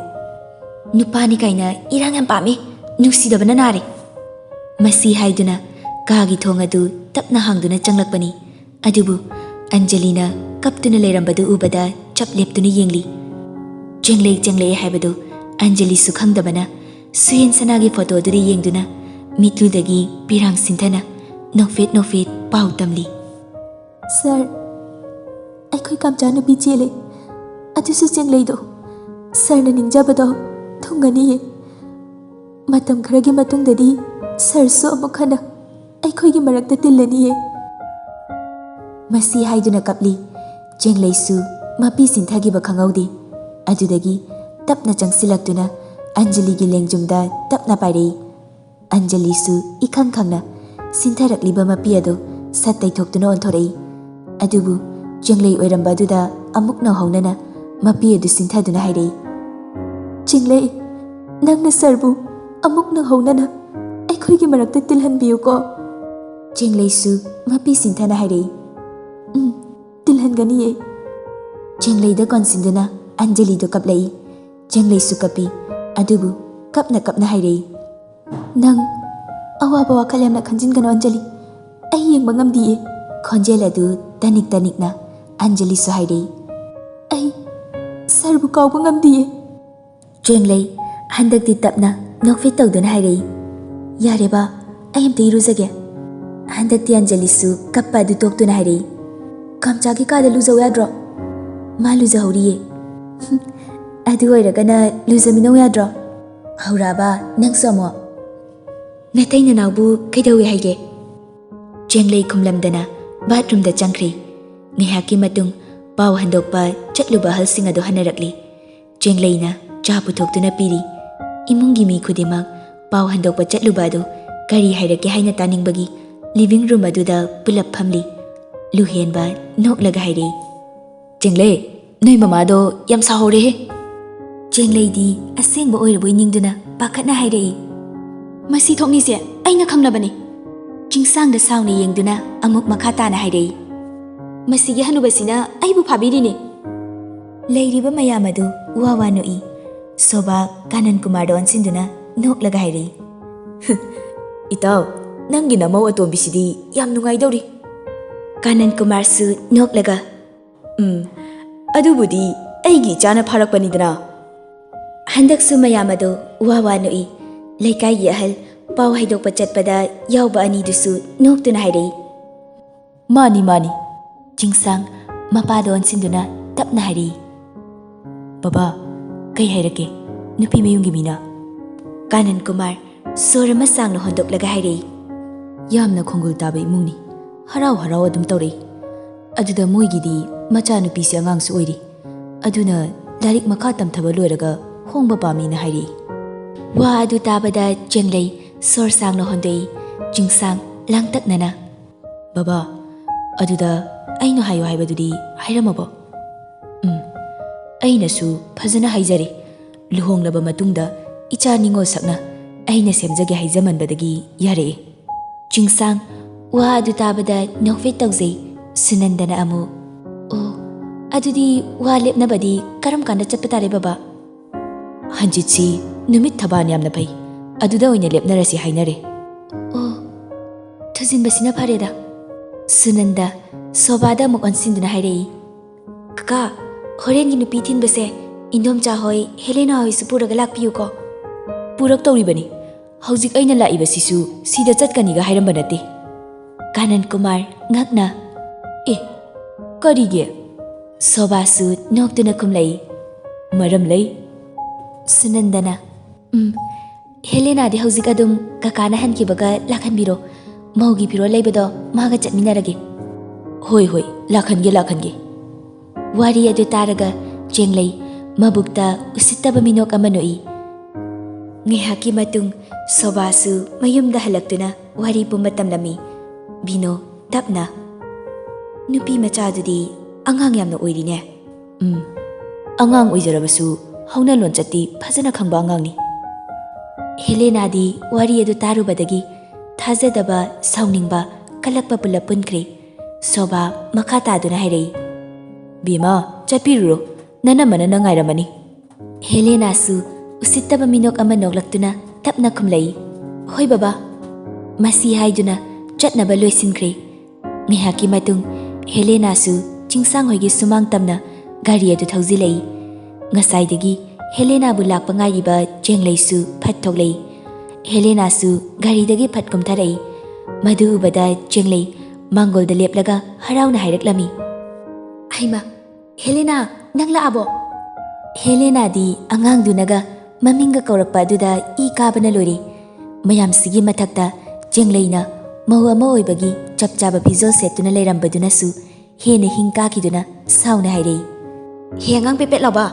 "ꯅꯨꯄꯥꯅꯤ ꯀꯥꯏꯅ ꯏꯔꯥꯡ ꯌꯥꯝ ꯄꯥꯝꯃꯤ, ꯅꯨꯡꯁꯤꯗꯕꯅ ꯅꯥꯔꯦ꯫" ꯃꯁꯤ ꯍꯥꯏꯗꯨꯅ ꯀꯥꯒꯤ ꯊꯣꯡ ꯑꯗꯨ ꯇꯞꯅ ꯍꯥꯡꯗꯨꯅ ꯆꯪꯂꯛꯄꯅꯤ꯫ ꯑꯗꯨꯕꯨ ꯑꯟꯖꯂꯤꯅ ꯀꯞꯇꯨꯅ ꯂꯩꯔꯝꯕꯗꯨ ꯎꯕꯗ ꯆꯞ ꯂꯦꯞꯇꯨꯅ ꯌꯦꯡꯂꯤ꯫ ꯆꯦꯡꯂꯩ, ꯆꯦꯡꯂꯩ ꯍꯥꯏꯕꯗꯨ ꯑꯟꯖꯂꯤꯁꯨ ꯈꯪꯗꯕꯅ ꯁꯨꯍꯦꯟ ꯁꯅꯥꯒꯤ ꯐꯣꯇꯣꯗꯨꯗ ꯌꯦꯡꯗꯨꯅ ꯃꯤꯠꯂꯨꯗꯒꯤ ꯄꯤꯔꯥꯡ ꯁꯤꯟꯊꯅ ꯅꯣꯛꯐꯦꯠ ꯅꯣꯛꯐꯦꯠ ꯄꯥꯎ ꯇꯝꯂꯤ꯫ "ꯁꯥꯔ, ꯑꯩꯈꯣꯏ ꯀꯥꯝꯆꯥ ꯅꯨꯄꯤ ꯆꯦꯜꯂꯦ꯫ ꯑꯗꯨꯁꯨ ꯆꯦꯡꯂꯩꯗꯣ꯫ ꯁꯥꯔꯅ ꯅꯤꯡꯖꯕꯗꯣ ꯊꯨꯡꯒꯅꯤꯌꯦ꯫ ꯃꯇꯝ ꯈꯔꯒꯤ ꯃꯇꯨꯡꯗꯗꯤ ꯁꯥꯔꯁꯨ ꯑꯃꯨꯛ ꯍꯟꯅ ꯑꯩꯈꯣꯏꯒꯤ ꯃꯔꯛꯇ ꯇꯤꯜꯂꯅꯤꯌꯦ꯫" ꯃꯁꯤ ꯍꯥꯏꯗꯨꯅ ꯀꯞꯂꯤ꯫ ꯆꯦꯡꯂꯩꯁꯨ ꯃꯄꯤ ꯁꯤꯟꯊꯈꯤꯕ ꯈꯪꯍꯧꯗꯦ꯫ ꯑꯗꯨꯗꯒꯤ ꯇꯞꯅ ꯆꯪꯁꯤꯜꯂꯛꯇꯨꯅ ꯑꯟꯖꯂꯤꯒꯤ ꯂꯦꯡꯖꯨꯝꯗ ꯇꯞꯅ ꯄꯥꯏꯔꯛꯏ꯫ ꯑꯟꯖꯂꯤꯁꯨ ꯏꯈꯪ ꯈꯪꯅ ꯁꯤꯟꯊꯔꯛꯂꯤꯕ ꯃꯄꯤ ꯑꯗꯨ ꯁꯠ ꯇꯩꯊꯣꯛꯇꯨꯅ ꯑꯣꯟꯊꯣꯔꯛꯏ꯫ ꯑꯗꯨꯕꯨ ꯆꯦꯡꯂꯩ ꯑꯣꯏꯔꯝꯕ ꯑꯗꯨꯗ ꯑꯃꯨꯛ ꯅꯧꯍꯧꯅꯅ ꯃꯄꯤ ꯑꯗꯨ ꯁꯤꯟꯊꯗꯨꯅ ꯍꯥꯏꯔꯛꯏ, "ꯆꯦꯡꯂꯩ, ꯅꯪꯅ ꯁꯥꯔꯕꯨ ꯑꯃꯨꯛ ꯅꯧꯍꯧꯅꯅ ꯑꯩꯈꯣꯏꯒꯤ ꯃꯔꯛꯇ ꯇꯤꯜꯍꯟꯕꯤꯌꯨꯀꯣ꯫" ꯆꯦꯡꯂꯩꯁꯨ ꯃꯄꯤ ꯁꯤꯟꯊꯅ ꯍꯥꯏꯔꯛꯏ, "ꯎꯝ, ꯇꯤꯜꯍꯟꯒꯅꯤꯌꯦ꯫" ꯆꯦꯡꯂꯩꯗ ꯀꯣꯟꯁꯤꯟꯗꯨꯅ ꯑꯟꯖꯂꯤꯗꯨ ꯀꯞꯂꯛꯏ꯫ ꯆꯦꯡꯂꯩꯁꯨ ꯀꯞꯄꯤ, ꯑꯗꯨꯕꯨ ꯀꯞꯅ ꯀꯞꯅ ꯍꯥꯏꯔꯛꯏ, "ꯅꯪ ꯑꯋꯥꯕ ꯋꯥꯈꯜ ꯌꯥꯝꯅ ꯈꯟꯖꯤꯟꯒꯅꯨ ꯑꯟꯖꯂꯤ, ꯑꯩ ꯌꯦꯡꯕ ꯉꯝꯗꯤꯌꯦ꯫" ꯈꯣꯟꯖꯦꯜ ꯑꯗꯨ ꯇꯅꯤꯛ ꯇꯅꯤꯛꯅ ꯑꯟꯖꯂꯤꯁꯨ ꯍꯥꯏꯔꯛꯏ, "ꯑꯩ ꯁꯥꯔꯕꯨ ꯀꯥꯎꯕ ꯉꯝꯗꯤꯌꯦ꯫" ꯆꯦꯡꯂꯩ ꯍꯟꯗꯛꯇꯤ ꯇꯞꯅ ꯅꯣꯛꯐꯦꯠ ꯇꯧꯗꯨꯅ ꯍꯥꯏꯔꯛꯏ, "ꯌꯥꯔꯦꯕ, ꯑꯩ ꯑꯝꯇ ꯏꯔꯨꯖꯒꯦ꯫" ꯍꯟꯗꯛꯇꯤ ꯑꯟꯖꯂꯤꯁꯨ ꯀꯞꯄ ꯑꯗꯨ ꯇꯣꯛꯇꯨꯅ ꯍꯥꯏꯔꯛꯏ, "ꯀꯥꯝꯆꯥꯒꯤ ꯀꯥꯗ ꯂꯨꯖꯧ ꯌꯥꯗ꯭ꯔꯣ? ꯃꯥ ꯂꯨꯖꯍꯧꯔꯤꯌꯦ꯫" "ꯑꯗꯨ ꯑꯣꯏꯔꯒꯅ ꯂꯨꯖꯃꯤꯟꯅꯧ ꯌꯥꯗ꯭ꯔꯣ? ꯍꯧꯔꯛꯑꯕ ꯅꯪꯁꯨ ꯑꯃꯨꯛ?" "ꯅꯇꯩ ꯅꯅꯥꯎꯕꯨ ꯀꯩꯗꯧꯏ ꯍꯥꯏꯒꯦ?" ꯆꯦꯡꯂꯩ ꯈꯨꯝꯂꯝꯗꯅ ꯕꯥꯠꯔꯨꯝꯗ ꯆꯪꯈ꯭ꯔꯦ꯫ ꯉꯥꯏꯍꯥꯛꯀꯤ ꯃꯇꯨꯡ ꯄꯥꯎ ꯍꯟꯗꯣꯛꯄ ꯆꯠꯂꯨꯕ ꯑꯍꯜꯁꯤꯡ ꯑꯗꯨ ꯍꯟꯅꯔꯛꯂꯤ꯫ ꯆꯦꯡꯂꯩꯅ ꯆꯥ ꯄꯨꯊꯣꯛꯇꯨꯅ ꯄꯤꯔꯤ꯫ ꯏꯃꯨꯡꯒꯤ ꯃꯤ ꯈꯨꯗꯤꯡꯃꯛ ꯄꯥꯎ ꯍꯟꯗꯣꯛꯄ ꯆꯠꯂꯨꯕ ꯑꯗꯨ ꯀꯔꯤ ꯍꯥꯏꯔꯛꯀꯦ ꯍꯥꯏꯅ ꯇꯥꯅꯤꯡꯕꯒꯤ ꯂꯤꯚꯤꯡ ꯔꯨꯝ ꯑꯗꯨꯗ ꯄꯨꯂꯞ ꯐꯝꯂꯤ꯫ ꯂꯨꯍꯦꯟꯕ ꯅꯣꯛꯂꯒ ꯍꯥꯏꯔꯛꯏ, "ꯆꯦꯡꯂꯩ, ꯅꯣꯏ ꯃꯃꯥꯗꯣ ꯌꯥꯝ ꯁꯥꯎꯍꯧꯔꯦꯍꯦ!" ꯆꯦꯡꯂꯩꯗꯤ ꯑꯁꯦꯡꯕ ꯑꯣꯏꯔꯕꯣꯏ ꯅꯤꯡꯗꯨꯅ ꯄꯥꯈꯠꯅ ꯍꯥꯏꯔꯛꯏ, "ꯃꯁꯤ ꯊꯣꯛꯅꯤꯁꯦ ꯑꯩꯅ ꯈꯪꯂꯕꯅꯤ꯫" ꯆꯤꯡꯁꯥꯡꯗ ꯁꯥꯎꯅ ꯌꯦꯡꯗꯨꯅ ꯑꯃꯨꯛ ꯃꯈꯥ ꯇꯥꯅ ꯍꯥꯏꯔꯛꯏ, "ꯃꯁꯤꯒꯤ ꯍꯅꯨꯕꯁꯤꯅ ꯑꯩꯕꯨ ꯐꯥꯕꯤꯔꯤꯅꯤ꯫" ꯂꯩꯔꯤꯕ ꯃꯌꯥꯝ ꯑꯗꯨ ꯋꯥ ꯋꯥ ꯅꯣꯛꯏ꯫ ꯁꯣꯚꯥ ꯀꯥꯅꯟ ꯀꯨꯃꯥꯔꯗ ꯑꯣꯟꯁꯤꯟꯗꯨꯅ ꯅꯣꯛꯂꯒ ꯍꯥꯏꯔꯛꯏ, "ꯏꯇꯥꯎ, ꯅꯪꯒꯤ ꯅꯃꯧ ꯑꯇꯣꯝꯕꯤꯁꯤꯗꯤ ꯌꯥꯝ ꯅꯨꯡꯉꯥꯏꯗꯧꯔꯤ꯫" ꯀꯥꯅꯟ ꯀꯨꯃꯥꯔꯁꯨ ꯅꯣꯛꯂꯒ, "ꯎꯝ, ꯑꯗꯨꯕꯨꯗꯤ ꯑꯩꯒꯤ ꯏꯆꯥꯅ ꯐꯥꯔꯛꯄꯅꯤꯗꯅ꯫" ꯍꯟꯗꯛꯁꯨ ꯃꯌꯥꯝ ꯑꯗꯨ ꯋꯥ ꯋꯥ ꯅꯣꯛꯏ꯫ ꯂꯩꯀꯥꯏꯒꯤ ꯑꯍꯜ ꯄꯥꯎ ꯍꯥꯏꯗꯣꯛꯄ ꯆꯠꯄꯗ ꯌꯥꯎꯕ ꯑꯅꯤꯗꯨꯁꯨ ꯅꯣꯛꯇꯨꯅ ꯍꯥꯏꯔꯛꯏ, "ꯃꯥꯅꯤ, ꯃꯥꯅꯤ꯫" ꯆꯤꯡꯁꯥꯡ ꯃꯄꯥꯗ ꯑꯣꯟꯁꯤꯟꯗꯨꯅ ꯇꯞꯅ ꯍꯥꯏꯔꯛꯏ, "ꯕꯕꯥ, ꯀꯩ ꯍꯥꯏꯔꯛꯀꯦ ꯅꯨꯄꯤ ꯃꯌꯨꯝꯒꯤ ꯃꯤꯅ?" ꯀꯥꯅꯟ ꯀꯨꯃꯥꯔ ꯁꯣꯔ ꯑꯃ ꯁꯥꯡꯅ ꯍꯣꯟꯗꯣꯛꯂꯒ ꯍꯥꯏꯔꯛꯏ, "ꯌꯥꯝꯅ ꯈꯣꯡꯒꯨꯜ ꯇꯥꯕ ꯏꯃꯨꯡꯅꯤ꯫ ꯍꯔꯥꯎ ꯍꯔꯥꯎ ꯑꯗꯨꯝ ꯇꯧꯔꯛꯏ꯫ ꯑꯗꯨꯗ ꯃꯣꯏꯒꯤꯗꯤ ꯃꯆꯥꯅꯨꯄꯤꯁꯦ ꯑꯉꯥꯡꯁꯨ ꯑꯣꯏꯔꯤ꯫ ꯑꯗꯨꯅ ꯂꯥꯏꯔꯤꯛ ꯃꯈꯥ ꯇꯝꯊꯕ ꯂꯣꯏꯔꯒ ꯍꯣꯡꯕ ꯄꯥꯝꯃꯤꯅ ꯍꯥꯏꯔꯛꯏ꯫" ꯋꯥ ꯑꯗꯨ ꯇꯥꯕꯗ ꯆꯦꯡꯂꯩ ꯁꯣꯔ ꯁꯥꯡꯅ ꯍꯣꯟꯗꯣꯛꯏ꯫ ꯆꯤꯡꯁꯥꯡ ꯂꯥꯡꯇꯛꯅꯅ, "ꯕꯕꯥ, ꯑꯗꯨꯗ ꯑꯩꯅ ꯍꯥꯏꯌꯨ ꯍꯥꯏꯕꯗꯨꯗꯤ ꯍꯥꯏꯔꯝꯃꯕꯣ?" "ꯎꯝ, ꯑꯩꯅꯁꯨ ꯐꯖꯅ ꯍꯥꯏꯖꯔꯦ꯫ ꯂꯨꯍꯣꯡꯂꯕ ꯃꯇꯨꯡꯗ ꯏꯆꯥ ꯅꯤꯉꯣꯜ ꯁꯛꯅ ꯑꯩꯅ ꯁꯦꯝꯖꯒꯦ ꯍꯥꯏꯖꯃꯟꯕꯗꯒꯤ ꯌꯥꯔꯛꯑꯦ꯫" ꯆꯤꯡꯁꯥꯡ ꯋꯥ ꯑꯗꯨ ꯇꯥꯕꯗ ꯅꯣꯛꯐꯦꯠ ꯇꯧꯖꯩ꯫ ꯁꯨꯅꯟꯗꯅ ꯑꯃꯨꯛ, "ꯑꯣ, ꯑꯗꯨꯗꯤ ꯋꯥ ꯂꯦꯞꯅꯕꯗꯤ ꯀꯔꯝ ꯀꯥꯟꯗ ꯆꯠꯄ ꯇꯥꯔꯦ ꯕꯕꯥ?" "ꯍꯟꯖꯤꯠꯁꯤ ꯅꯨꯃꯤꯠ ꯊꯕꯥꯟ ꯌꯥꯝꯅ ꯐꯩ, ꯑꯗꯨꯗ ꯑꯣꯏꯅ ꯂꯦꯞꯅꯔꯁꯤ ꯍꯥꯏꯅꯔꯦ꯫" "ꯑꯣ, ꯊꯨꯖꯤꯟꯕꯁꯤꯅ ꯐꯔꯦꯗ꯫" ꯁꯨꯅꯟꯗ ꯁꯣꯚꯥꯗ ꯑꯃꯨꯛ ꯑꯣꯟꯁꯤꯟꯗꯨꯅ ꯍꯥꯏꯔꯛꯏ, "ꯀꯀꯥ, ꯍꯣꯔꯦꯟꯒꯤ ꯅꯨꯄꯤ ꯊꯤꯟꯕꯁꯦ ꯏꯟꯗꯣꯝꯆꯥ ꯍꯣꯏ, ꯍꯦꯂꯦꯅꯥ ꯍꯣꯏꯁꯨ ꯄꯨꯔꯒ ꯂꯥꯛꯄꯤꯌꯨꯀꯣ꯫" "ꯄꯨꯔꯛꯇꯧꯔꯤꯕꯅꯤ꯫ ꯍꯧꯖꯤꯛ ꯑꯩꯅ ꯂꯥꯛꯏꯕꯁꯤꯁꯨ ꯁꯤꯗ ꯆꯠꯀꯅꯤꯒ ꯍꯥꯏꯔꯝꯕ ꯅꯠꯇꯦ꯫" ꯀꯥꯅꯟ ꯀꯨꯃꯥꯔ ꯉꯛꯅ, "ꯑꯦ, ꯀꯔꯤꯒꯤ?" ꯁꯣꯚꯥꯁꯨ ꯅꯣꯛꯇꯨꯅ ꯈꯨꯝꯂꯛꯏ, "ꯃꯔꯝ ꯂꯩ꯫" ꯁꯨꯅꯟꯗꯅ, "ꯎꯝ, ꯍꯦꯂꯦꯅꯥꯗꯤ ꯍꯧꯖꯤꯛ ꯑꯗꯨꯝ ꯀꯀꯥꯅ ꯍꯟꯈꯤꯕꯒ ꯂꯥꯛꯍꯟꯕꯤꯔꯣ꯫ ꯃꯧꯒꯤ ꯐꯤꯔꯣꯜ ꯂꯩꯕꯗꯣ ꯃꯥꯒ ꯆꯠꯃꯤꯟꯅꯔꯒꯦ꯫ "ꯍꯣꯏ, ꯍꯣꯏ, ꯂꯥꯛꯍꯟꯒꯦ, ꯂꯥꯛꯍꯟꯒꯦ꯫" ꯋꯥꯔꯤ ꯑꯗꯨ ꯇꯥꯔꯒ ꯆꯦꯡꯂꯩ ꯃꯕꯨꯛꯇ ꯎꯁꯤꯠꯇꯕ ꯃꯤꯅꯣꯛ ꯑꯃ ꯅꯣꯛꯏ꯫ ꯉꯥꯏꯍꯥꯛꯀꯤ ꯃꯇꯨꯡ ꯁꯣꯚꯥꯁꯨ ꯃꯌꯨꯝꯗ ꯍꯜꯂꯛꯇꯨꯅ ꯋꯥꯔꯤ ꯄꯨꯝꯕ ꯇꯝꯂꯝꯃꯤ꯫ ꯕꯤꯅꯣ ꯇꯞꯅ, "ꯅꯨꯄꯤ ꯃꯆꯥꯗꯨꯗꯤ ꯑꯉꯥꯡ ꯌꯥꯝꯅ ꯑꯣꯏꯔꯤꯅꯦ꯫" "ꯎꯝ, ꯑꯉꯥꯡ ꯑꯣꯏꯖꯔꯕꯁꯨ ꯍꯧꯅ ꯂꯣꯟꯆꯠꯇꯤ ꯐꯖꯅ ꯈꯪꯕ ꯑꯉꯥꯡꯅꯤ꯫" ꯍꯦꯂꯦꯅꯥꯗꯤ ꯋꯥꯔꯤ ꯑꯗꯨ ꯇꯥꯔꯨꯕꯗꯒꯤ ꯊꯥꯖꯗꯕ, ꯁꯥꯎꯅꯤꯡꯕ, ꯀꯂꯛꯄ ꯄꯨꯂꯞ ꯄꯨꯟꯈ꯭ꯔꯦ꯫ ꯁꯣꯚꯥ ꯃꯈꯥ ꯇꯥꯗꯨꯅ ꯍꯥꯏꯔꯛꯏ, "ꯕꯦꯝꯃ, ꯆꯠꯄꯤꯔꯨꯔꯣ, ꯅꯅꯝꯃꯅ ꯅꯪ ꯉꯥꯏꯔꯝꯃꯅꯤ꯫" ꯍꯦꯂꯦꯅꯥꯁꯨ ꯎꯁꯤꯠꯇꯕ ꯃꯤꯅꯣꯛ ꯑꯃ ꯅꯣꯛꯂꯛꯇꯨꯅ ꯇꯞꯅ ꯈꯨꯝꯂꯛꯏ, "ꯍꯣꯏ ꯕꯕꯥ꯫" ꯃꯁꯤ ꯍꯥꯏꯗꯨꯅ ꯆꯠꯅꯕ ꯂꯣꯏꯁꯤꯟꯈ꯭ꯔꯦ꯫ ꯉꯥꯏꯍꯥꯛꯀꯤ ꯃꯇꯨꯡ ꯍꯦꯂꯦꯅꯥꯁꯨ ꯆꯤꯡꯁꯥꯡ ꯍꯣꯏꯒꯤ ꯁꯨꯃꯥꯡ ꯇꯝꯅ ꯒꯥꯔꯤ ꯑꯗꯨ ꯊꯧꯖꯤꯜꯂꯛꯏ꯫ ꯉꯁꯥꯏꯗꯒꯤ ꯍꯦꯂꯦꯅꯥꯕꯨ ꯂꯥꯛꯄ ꯉꯥꯏꯔꯤꯕ ꯆꯦꯡꯂꯩꯁꯨ ꯐꯠ ꯊꯣꯛꯂꯛꯏ꯫ ꯍꯦꯂꯦꯅꯥꯁꯨ ꯒꯥꯔꯤꯗꯒꯤ ꯐꯠ ꯀꯨꯝꯊꯔꯛꯏ꯫ ꯃꯗꯨ ꯎꯕꯗ ꯆꯦꯡꯂꯩ ꯃꯥꯡꯒꯣꯜꯗ ꯂꯦꯞꯂꯒ ꯍꯔꯥꯎꯅ ꯍꯥꯏꯔꯛꯂꯝꯃꯤ, "ꯍꯩꯃꯥ, ꯍꯦꯂꯦꯅꯥ, ꯅꯪ ꯂꯥꯛꯑꯕꯣ?" ꯍꯦꯂꯦꯅꯥꯗꯤ ꯑꯉꯥꯡꯗꯨꯅꯒ ꯃꯃꯤꯡꯒ ꯀꯧꯔꯛꯄ ꯑꯗꯨꯗ ꯏ ꯀꯥꯕꯅ ꯂꯣꯏꯔꯦ꯫ ꯃꯌꯥꯝꯁꯤꯒꯤ ꯃꯊꯛꯇ ꯆꯦꯡꯂꯩꯅ ꯃꯧ ꯑꯃ ꯑꯣꯏꯕꯒꯤ ꯆꯞ ꯆꯥꯕ ꯐꯤꯖꯣꯜ ꯁꯦꯠꯇꯨꯅ ꯂꯩꯔꯝꯕꯗꯨꯅꯁꯨ ꯍꯦꯟꯅ ꯍꯤꯡ ꯀꯥꯈꯤꯗꯨꯅ ꯁꯥꯎꯅ ꯍꯥꯏꯔꯛꯏ, "ꯍꯦ ꯑꯉꯥꯡ ꯄꯦꯄꯦꯠ ꯂꯥꯎꯕ,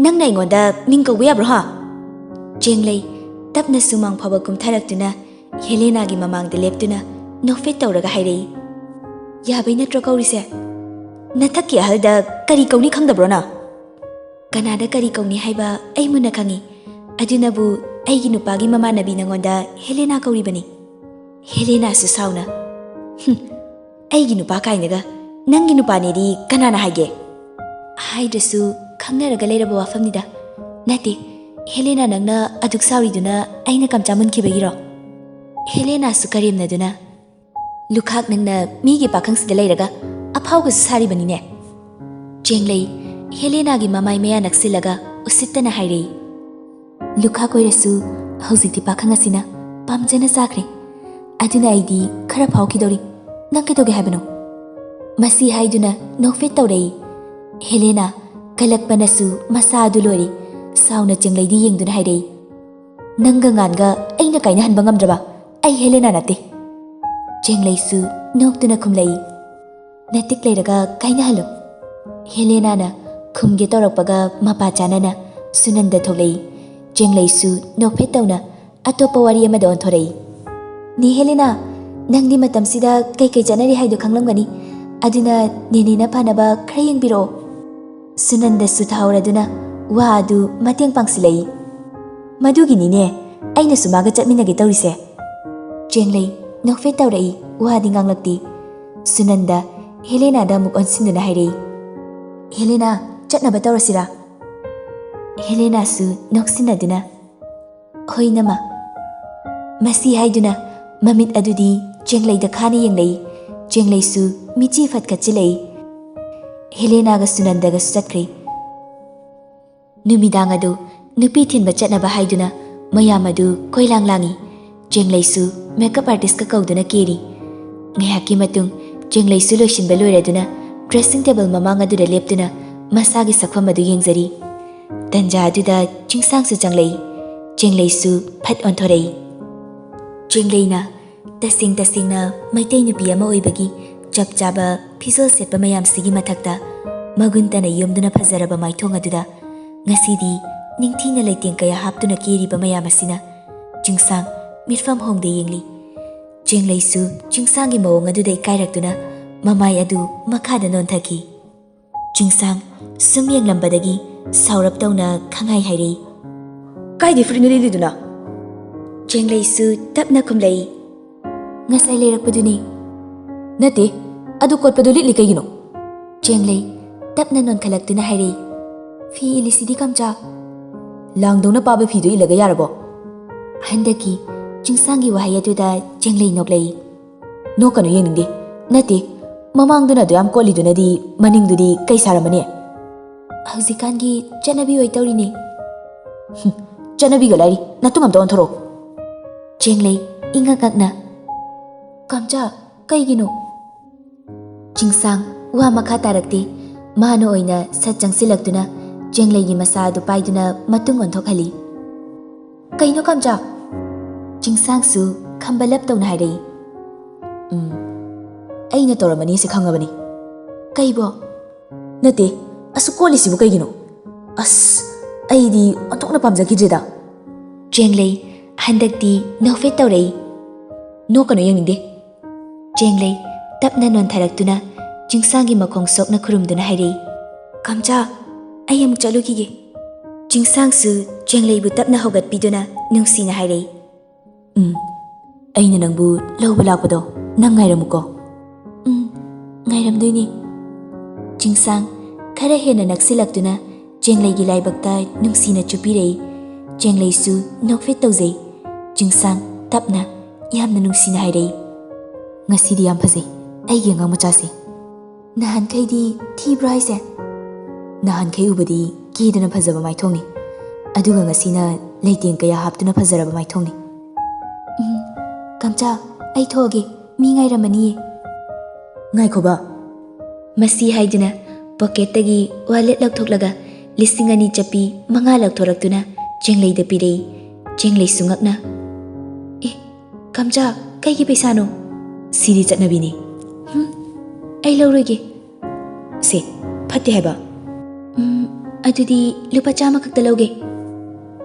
ꯅꯪꯅ ꯑꯩꯉꯣꯟꯗ ꯃꯤꯡ ꯀꯧꯕ ꯌꯥꯕ꯭ꯔꯣ ꯍꯥ?" ꯆꯦꯡꯂꯩ ꯇꯞꯅ ꯁꯨꯃꯥꯡ ꯐꯥꯎꯕ ꯀꯨꯝꯊꯔꯛꯇꯨꯅ ꯍꯦꯂꯦꯅꯥꯒꯤ ꯃꯃꯥꯡꯗ ꯂꯦꯞꯇꯨꯅ ꯅꯣꯛꯐꯦꯠ ꯇꯧꯔꯒ ꯍꯥꯏꯔꯛꯏ, "ꯌꯥꯕꯩ ꯅꯠꯇ꯭ꯔꯣ ꯀꯧꯔꯤꯁꯦ? ꯅꯊꯛꯀꯤ ꯑꯍꯜꯗ ꯀꯔꯤ ꯀꯧꯅꯤ ꯈꯪꯗꯕ꯭ꯔꯣ ꯅꯪ?" "ꯀꯅꯥꯗ ꯀꯔꯤ ꯀꯧꯅꯤ ꯍꯥꯏꯕ ꯑꯩ ꯃꯨꯟꯅ ꯈꯪꯉꯤ꯫ ꯑꯗꯨꯅꯕꯨ ꯑꯩꯒꯤ ꯅꯨꯄꯥꯒꯤ ꯃꯃꯥꯟꯅꯕꯤ ꯅꯉꯣꯟꯗ ꯍꯦꯂꯦꯅꯥ ꯀꯧꯔꯤꯕꯅꯤ꯫" ꯍꯦꯂꯦꯅꯥꯁꯨ ꯁꯥꯎꯅ, "ꯍꯨꯝ, ꯑꯩꯒꯤ ꯅꯨꯄꯥ ꯀꯥꯏꯅꯒ, ꯅꯪꯒꯤ ꯅꯨꯄꯥꯅꯦꯗꯤ ꯀꯅꯥꯅ ꯍꯥꯏꯒꯦ?" ꯍꯥꯏꯗ꯭ꯔꯁꯨ ꯈꯪꯅꯔꯒ ꯂꯩꯔꯕ ꯋꯥꯐꯝꯅꯤꯗ꯫ "ꯅꯠꯇꯦ, ꯍꯦꯂꯦꯅꯥ, ꯅꯪꯅ ꯑꯗꯨꯛ ꯁꯥꯎꯔꯤꯗꯨꯅ ꯑꯩꯅ ꯀꯝꯆꯥ ꯃꯨꯟꯈꯤꯕꯒꯤꯔꯣ?" ꯍꯦꯂꯦꯅꯥꯁꯨ ꯀꯔꯦꯝꯅꯗꯨꯅ, "ꯂꯨꯈꯥꯛ, ꯅꯪꯅ ꯃꯤꯒꯤ ꯄꯥꯈꯪꯁꯤꯗ ꯂꯩꯔꯒ ꯑꯐꯥꯎꯕꯁꯨ ꯁꯥꯔꯤꯕꯅꯤꯅꯦ꯫" ꯆꯦꯡꯂꯩ ꯍꯦꯂꯦꯅꯥꯒꯤ ꯃꯃꯥꯏ ꯃꯌꯥ ꯅꯛꯁꯤꯜꯂꯒ ꯎꯁꯤꯠꯇꯅ ꯍꯥꯏꯔꯛꯏ, "ꯂꯨꯈꯥꯛ ꯑꯣꯏꯔꯁꯨ ꯍꯧꯖꯤꯛꯇꯤ ꯄꯥꯈꯪ ꯑꯁꯤꯅ ꯄꯥꯝꯖꯅ ꯆꯥꯈ꯭ꯔꯦ꯫ ꯑꯗꯨꯅ ꯑꯩꯗꯤ ꯈꯔ ꯐꯥꯎꯈꯤꯗꯧꯔꯤ꯫ ꯅꯪ ꯀꯩꯗꯧꯒꯦ ꯍꯥꯏꯕꯅꯣ?" ꯃꯁꯤ ꯍꯥꯏꯗꯨꯅ ꯅꯣꯛꯐꯦꯠ ꯇꯧꯔꯛꯏ꯫ ꯍꯦꯂꯦꯅꯥ ꯀꯜꯂꯛꯄꯅꯁꯨ ꯃꯁꯥ ꯑꯗꯨ ꯂꯣꯏꯔꯦ꯫ ꯁꯥꯎꯅ ꯆꯦꯡꯂꯩꯗꯤ ꯌꯦꯡꯗꯨꯅ ꯍꯥꯏꯔꯛꯏ, "ꯅꯪꯒ ꯉꯥꯟꯒ ꯑꯩꯅ ꯀꯥꯏꯅꯍꯟꯕ ꯉꯝꯗ꯭ꯔꯕ? ꯑꯩ ꯍꯦꯂꯦꯅꯥ ꯅꯠꯇꯦ꯫" ꯆꯦꯡꯂꯩꯁꯨ ꯅꯣꯛꯇꯨꯅ ꯈꯨꯝꯂꯛꯏ꯫ "ꯅꯇꯤꯛ ꯂꯩꯔꯒ ꯀꯥꯏꯅꯍꯜꯂꯨ꯫" ꯍꯦꯂꯦꯅꯥꯅ ꯈꯨꯝꯒꯦ ꯇꯧꯔꯛꯄꯒ ꯃꯄꯥ ꯆꯥꯅꯅ ꯁꯨꯅꯟꯗ ꯊꯣꯛꯂꯛꯏ꯫ ꯆꯦꯡꯂꯩꯁꯨ ꯅꯣꯛꯐꯦꯠ ꯇꯧꯅ ꯑꯇꯣꯞꯄ ꯋꯥꯔꯤ ꯑꯃꯗ ꯑꯣꯟꯊꯣꯔꯛꯏ꯫ "ꯅꯦ ꯍꯦꯂꯦꯅꯥ, ꯅꯪꯗꯤ ꯃꯇꯝꯁꯤꯗ ꯀꯩꯀꯩ ꯆꯠꯅꯔꯤ ꯍꯥꯏꯗꯣ ꯈꯪꯂꯝꯒꯅꯤ꯫ ꯑꯗꯨꯅ ꯅꯦꯅꯦꯅ ꯐꯅꯕ ꯈꯔ ꯌꯦꯡꯕꯤꯔꯛꯑꯣ꯫" ꯁꯨꯅꯟꯗꯁꯨ ꯊꯥꯍꯧꯔꯗꯨꯅ ꯋꯥ ꯑꯗꯨ ꯃꯇꯦꯡ ꯄꯥꯡꯁꯤꯜꯂꯛꯏ꯫ "ꯃꯗꯨꯒꯤꯅꯤꯅꯦ ꯑꯩꯅꯁꯨ ꯃꯥꯒ ꯆꯠꯃꯤꯟꯅꯒꯦ ꯇꯧꯔꯤꯁꯦ꯫" ꯆꯦꯡꯂꯩ ꯅꯣꯛꯐꯦꯠ ꯇꯧꯔꯛꯏ, ꯋꯥꯗꯤ ꯉꯥꯡꯂꯛꯇꯦ꯫ ꯁꯨꯅꯟꯗ ꯍꯦꯂꯦꯅꯥꯗ ꯑꯃꯨꯛ ꯑꯣꯟꯁꯤꯟꯗꯨꯅ ꯍꯥꯏꯔꯛꯏ, "ꯍꯦꯂꯦꯅꯥ, ꯆꯠꯅꯕ ꯇꯧꯔꯁꯤꯔꯥ?" ꯍꯦꯂꯦꯅꯥꯁꯨ ꯅꯣꯛꯁꯤꯟꯅꯗꯨꯅ, "ꯍꯣꯏ ꯅꯃ꯫" ꯃꯁꯤ ꯍꯥꯏꯗꯨꯅ ꯃꯃꯤꯠ ꯑꯗꯨꯗꯤ ꯆꯦꯡꯂꯩꯗ ꯈꯥꯅ ꯌꯦꯡꯂꯛꯏ꯫ ꯆꯦꯡꯂꯩꯁꯨ ꯃꯤꯠꯆꯤ ꯐꯠꯀꯠꯆꯤꯜꯂꯛꯏ꯫ ꯍꯦꯂꯦꯅꯥꯒ ꯁꯨꯅꯟꯗꯒꯁꯨ ꯆꯠꯈ꯭ꯔꯦ꯫ ꯅꯨꯃꯤꯗꯥꯡ ꯑꯗꯨ ꯅꯨꯄꯤ ꯊꯤꯟꯕ ꯆꯠꯅꯕ ꯍꯥꯏꯗꯨꯅ ꯃꯌꯥꯝ ꯑꯗꯨ ꯀꯣꯏꯂꯥꯡ ꯂꯥꯡꯏ꯫ ꯆꯦꯡꯂꯩꯁꯨ ꯃꯦꯀꯞ ꯑꯥꯔꯇꯤꯁꯀ ꯀꯧꯗꯨꯅ ꯀꯦꯔꯤ꯫ ꯉꯥꯏꯍꯥꯛꯀꯤ ꯃꯇꯨꯡ ꯆꯦꯡꯂꯩꯁꯨ ꯂꯣꯏꯁꯤꯟꯕ ꯂꯣꯏꯔꯗꯨꯅ ꯗ꯭ꯔꯦꯁꯤꯡ ꯇꯦꯕꯜ ꯃꯃꯥꯡ ꯑꯗꯨꯗ ꯂꯦꯞꯇꯨꯅ ꯃꯁꯥꯒꯤ ꯁꯛꯐꯝ ꯑꯗꯨ ꯌꯦꯡꯖꯔꯤ꯫ ꯇꯟꯖꯥ ꯑꯗꯨꯗ ꯆꯤꯡꯁꯥꯡꯁꯨ ꯆꯪꯂꯛꯏ꯫ ꯆꯦꯡꯂꯩꯁꯨ ꯐꯠ ꯑꯣꯟꯊꯣꯔꯛꯏ꯫ ꯆꯦꯡꯂꯩꯅ ꯇꯁꯦꯡ ꯇꯁꯦꯡꯅ ꯃꯩꯇꯩ ꯅꯨꯄꯤ ꯑꯃ ꯑꯣꯏꯕꯒꯤ ꯆꯞ ꯆꯥꯕ ꯐꯤꯖꯣꯜ ꯁꯦꯠꯄ ꯃꯌꯥꯝꯁꯤꯒꯤ ꯃꯊꯛꯇ ꯃꯒꯨꯟ ꯇꯅ ꯌꯣꯝꯗꯨꯅ ꯐꯖꯔꯕ ꯃꯥꯏꯊꯣꯡ ꯑꯗꯨꯗ ꯉꯁꯤꯗꯤ ꯅꯤꯡꯊꯤꯅ ꯂꯩꯇꯦꯡ ꯀꯌꯥ ꯍꯥꯞꯇꯨꯅ ꯀꯦꯔꯤꯕ ꯃꯌꯥꯝ ꯑꯁꯤꯅ ꯆꯤꯡꯁꯥꯡ ꯃꯤꯠꯐꯝ ꯍꯣꯡꯗ ꯌꯦꯡꯂꯤ꯫ ꯆꯦꯡꯂꯩꯁꯨ ꯆꯤꯡꯁꯥꯡꯒꯤ ꯃꯑꯣꯡ ꯑꯗꯨꯗ ꯏꯀꯥꯏꯔꯛꯇꯨꯅ ꯃꯃꯥꯏ ꯑꯗꯨ ꯃꯈꯥꯗ ꯅꯣꯟꯊꯈꯤ꯫ ꯆꯤꯡꯁꯥꯡ ꯁꯨꯝ ꯌꯦꯡꯂꯝꯕꯗꯒꯤ ꯁꯥꯎꯔꯞ ꯇꯧꯅ ꯈꯪꯍꯥꯏ ꯍꯥꯏꯔꯛꯏ, "ꯀꯥꯏꯗꯩ ꯐꯨꯔꯤꯠꯅꯣ ꯂꯤꯠꯂꯤꯗꯨꯅ?" ꯆꯦꯡꯂꯩꯁꯨ ꯇꯞꯅ ꯈꯨꯝꯂꯛꯏ, "ꯉꯁꯥꯏ ꯂꯩꯔꯛꯄꯗꯨꯅꯤ꯫" "ꯅꯠꯇꯦ, ꯑꯗꯨ ꯀꯣꯠꯄꯗꯨ ꯂꯤꯠꯂꯤ ꯀꯩꯒꯤꯅꯣ?" ꯆꯦꯡꯂꯩ ꯇꯞꯅ ꯅꯣꯟꯈꯠꯂꯛꯇꯨꯅ ꯍꯥꯏꯔꯛꯏ, "ꯐꯤ ꯏꯜꯂꯤꯁꯤꯗꯤ ꯀꯝꯆꯥ꯫" "ꯂꯥꯡꯗꯧꯅ ꯄꯥꯕ ꯐꯤꯗꯨ ꯏꯜꯂꯒ ꯌꯥꯔꯕꯣ?" ꯍꯟꯗꯛꯀꯤ ꯆꯤꯡꯁꯥꯡꯒꯤ ꯋꯥꯍꯩ ꯑꯗꯨꯗ ꯆꯦꯡꯂꯩ ꯅꯣꯛꯂꯛꯏ꯫ "ꯅꯣꯛꯀꯅꯨ, ꯌꯦꯡꯅꯤꯡꯗꯦ꯫ ꯅꯠꯇꯦ, ꯃꯃꯥꯡꯗꯨꯅ ꯑꯗꯨ ꯌꯥꯝ ꯀꯣꯠꯂꯤꯗꯨꯅꯗꯤ ꯃꯅꯤꯡꯗꯨꯗꯤ ꯀꯩ ꯁꯥꯔꯝꯃꯅꯤ?" "ꯍꯧꯖꯤꯛꯀꯥꯟꯒꯤ ꯆꯠꯅꯕꯤ ꯑꯣꯏꯇꯧꯔꯤꯅꯦ꯫" "ꯍꯨꯝ, ꯆꯠꯅꯕꯤꯒ ꯂꯥꯏꯔꯤ, ꯅꯇꯨꯡ ꯑꯝꯇ ꯑꯣꯟꯊꯣꯔꯛꯑꯣ꯫" ꯆꯦꯡꯂꯩ ꯏꯉꯛ ꯉꯛꯅ, "ꯀꯝꯆꯥ, ꯀꯩꯒꯤꯅꯣ?" ꯆꯤꯡꯁꯥꯡ ꯋꯥ ꯃꯈꯥ ꯇꯥꯔꯛꯇꯦ꯫ ꯃꯥꯅ ꯑꯣꯏꯅ ꯁꯠ ꯆꯪꯁꯤꯜꯂꯛꯇꯨꯅ ꯆꯦꯡꯂꯩꯒꯤ ꯃꯁꯥ ꯑꯗꯨ ꯄꯥꯏꯗꯨꯅ ꯃꯇꯨꯡ ꯑꯣꯟꯊꯣꯛꯍꯜꯂꯤ꯫ "ꯀꯩꯅꯣ ꯀꯝꯆꯥ?" ꯆꯤꯡꯁꯥꯡꯁꯨ ꯈꯝꯕꯂꯞ ꯇꯧꯅ ꯍꯥꯏꯔꯛꯏ꯫ ꯎꯝ, ꯑꯩꯅ ꯇꯧꯔꯝꯃꯅꯤꯁꯦ ꯈꯪꯉꯕꯅꯤ꯫ ꯀꯩꯕꯣ? ꯅꯠꯇꯦ, ꯑꯁꯨꯛ ꯀꯣꯜꯂꯤꯁꯤꯕꯨ ꯀꯩꯒꯤꯅꯣ? ꯑꯁ, ꯑꯩꯗꯤ ꯑꯣꯟꯊꯣꯛꯅ ꯄꯥꯝꯖꯈꯤꯗ꯭ꯔꯦꯗ꯫ ꯆꯦꯡꯂꯩ ꯍꯟꯗꯛꯇꯤ ꯅꯣꯛꯐꯦꯠ ꯇꯧꯔꯛꯏ꯫ ꯅꯣꯛꯀꯅꯨ, ꯌꯦꯡꯅꯤꯡꯗꯦ꯫ ꯆꯦꯡꯂꯩ ꯇꯞꯅ ꯅꯣꯟꯊꯔꯛꯇꯨꯅ ꯆꯤꯡꯁꯥꯡꯒꯤ ꯃꯈꯣꯡ ꯁꯣꯛꯅ ꯈꯨꯔꯨꯝꯗꯨꯅ ꯍꯥꯏꯔꯛꯏ, "ꯀꯝꯆꯥ, ꯑꯩ ꯑꯃꯨꯛ ꯆꯠꯂꯨꯈꯤꯒꯦ꯫" ꯆꯤꯡꯁꯥꯡꯁꯨ ꯆꯦꯡꯂꯩꯕꯨ ꯇꯞꯅ ꯍꯧꯒꯠꯄꯤꯗꯨꯅ ꯅꯨꯡꯁꯤꯅ ꯍꯥꯏꯔꯛꯏ, "ꯎꯝ, ꯑꯩꯅ ꯅꯪꯕꯨ ꯂꯧꯕ ꯂꯥꯛꯄꯗꯣ ꯅꯪ ꯉꯥꯏꯔꯝꯃꯨꯀꯣ꯫" "ꯎꯝ, ꯉꯥꯏꯔꯝꯗꯣꯏꯅꯦ꯫" ꯆꯤꯡꯁꯥꯡ ꯈꯔ ꯍꯦꯟꯅ ꯅꯛꯁꯤꯜꯂꯛꯇꯨꯅ ꯆꯦꯡꯂꯩꯒꯤ ꯂꯥꯏꯕꯛꯇ ꯅꯨꯡꯁꯤꯅ ꯆꯨꯞꯄꯤꯔꯛꯏ꯫ ꯆꯦꯡꯂꯩꯁꯨ ꯅꯣꯛꯐꯦꯠ ꯇꯧꯖꯩ꯫ ꯆꯤꯡꯁꯥꯡ ꯇꯞꯅ, ꯌꯥꯝꯅ ꯅꯨꯡꯁꯤꯅ ꯍꯥꯏꯔꯛꯏ, "ꯉꯁꯤꯗꯤ ꯌꯥꯝ ꯐꯖꯩ ꯑꯩꯒꯤ ꯑꯉꯥꯡ ꯃꯆꯥꯁꯦ꯫ ꯅꯍꯥꯟꯈꯩꯗꯤ ꯊꯤꯕ꯭ꯔꯣ ꯍꯥꯏꯁꯦ?" "ꯅꯍꯥꯟꯈꯩ ꯎꯕꯗꯤ ꯀꯦꯗꯅ ꯐꯖꯕ ꯃꯥꯏꯊꯣꯡꯅꯤ, ꯑꯗꯨꯒ ꯉꯁꯤꯅ ꯂꯩꯇꯦꯡ ꯀꯌꯥ ꯍꯥꯞꯇꯨꯅ ꯐꯖꯔꯕ ꯃꯥꯏꯊꯣꯡꯅꯤ꯫" "ꯎꯝ, ꯀꯝꯆꯥ, ꯑꯩ ꯊꯣꯛꯑꯒꯦ, ꯃꯤ ꯉꯥꯏꯔꯝꯃꯅꯤꯌꯦ꯫" "ꯉꯥꯏꯈꯣꯕ꯫" ꯃꯁꯤ ꯍꯥꯏꯗꯨꯅ ꯄꯣꯀꯦꯠꯇꯒꯤ ꯋꯥꯂꯦꯠ ꯂꯧꯊꯣꯛꯂꯒ ꯂꯤꯁꯤꯡ ꯑꯅꯤ ꯆꯞꯄꯤ ꯃꯉꯥ ꯂꯧꯊꯣꯔꯛꯇꯨꯅ ꯆꯦꯡꯂꯩꯗ ꯄꯤꯔꯛꯏ꯫ ꯆꯦꯡꯂꯩꯁꯨ ꯉꯛꯅ, "ꯑꯦ, ꯀꯝꯆꯥ, ꯀꯩꯒꯤ ꯄꯩꯁꯥꯅꯣ?" "ꯁꯤꯗꯤ ꯆꯠꯅꯕꯤꯅꯤ꯫" "ꯍꯨꯝ, ꯑꯩ ꯂꯧꯔꯣꯏꯒꯦ꯫" "ꯁꯦ, ꯐꯠꯇꯦ ꯍꯥꯏꯕ꯫" "ꯎꯝ, ꯑꯗꯨꯗꯤ ꯂꯨꯄꯥ ꯆꯥꯝꯃ ꯈꯛꯇ ꯂꯧꯒꯦ꯫"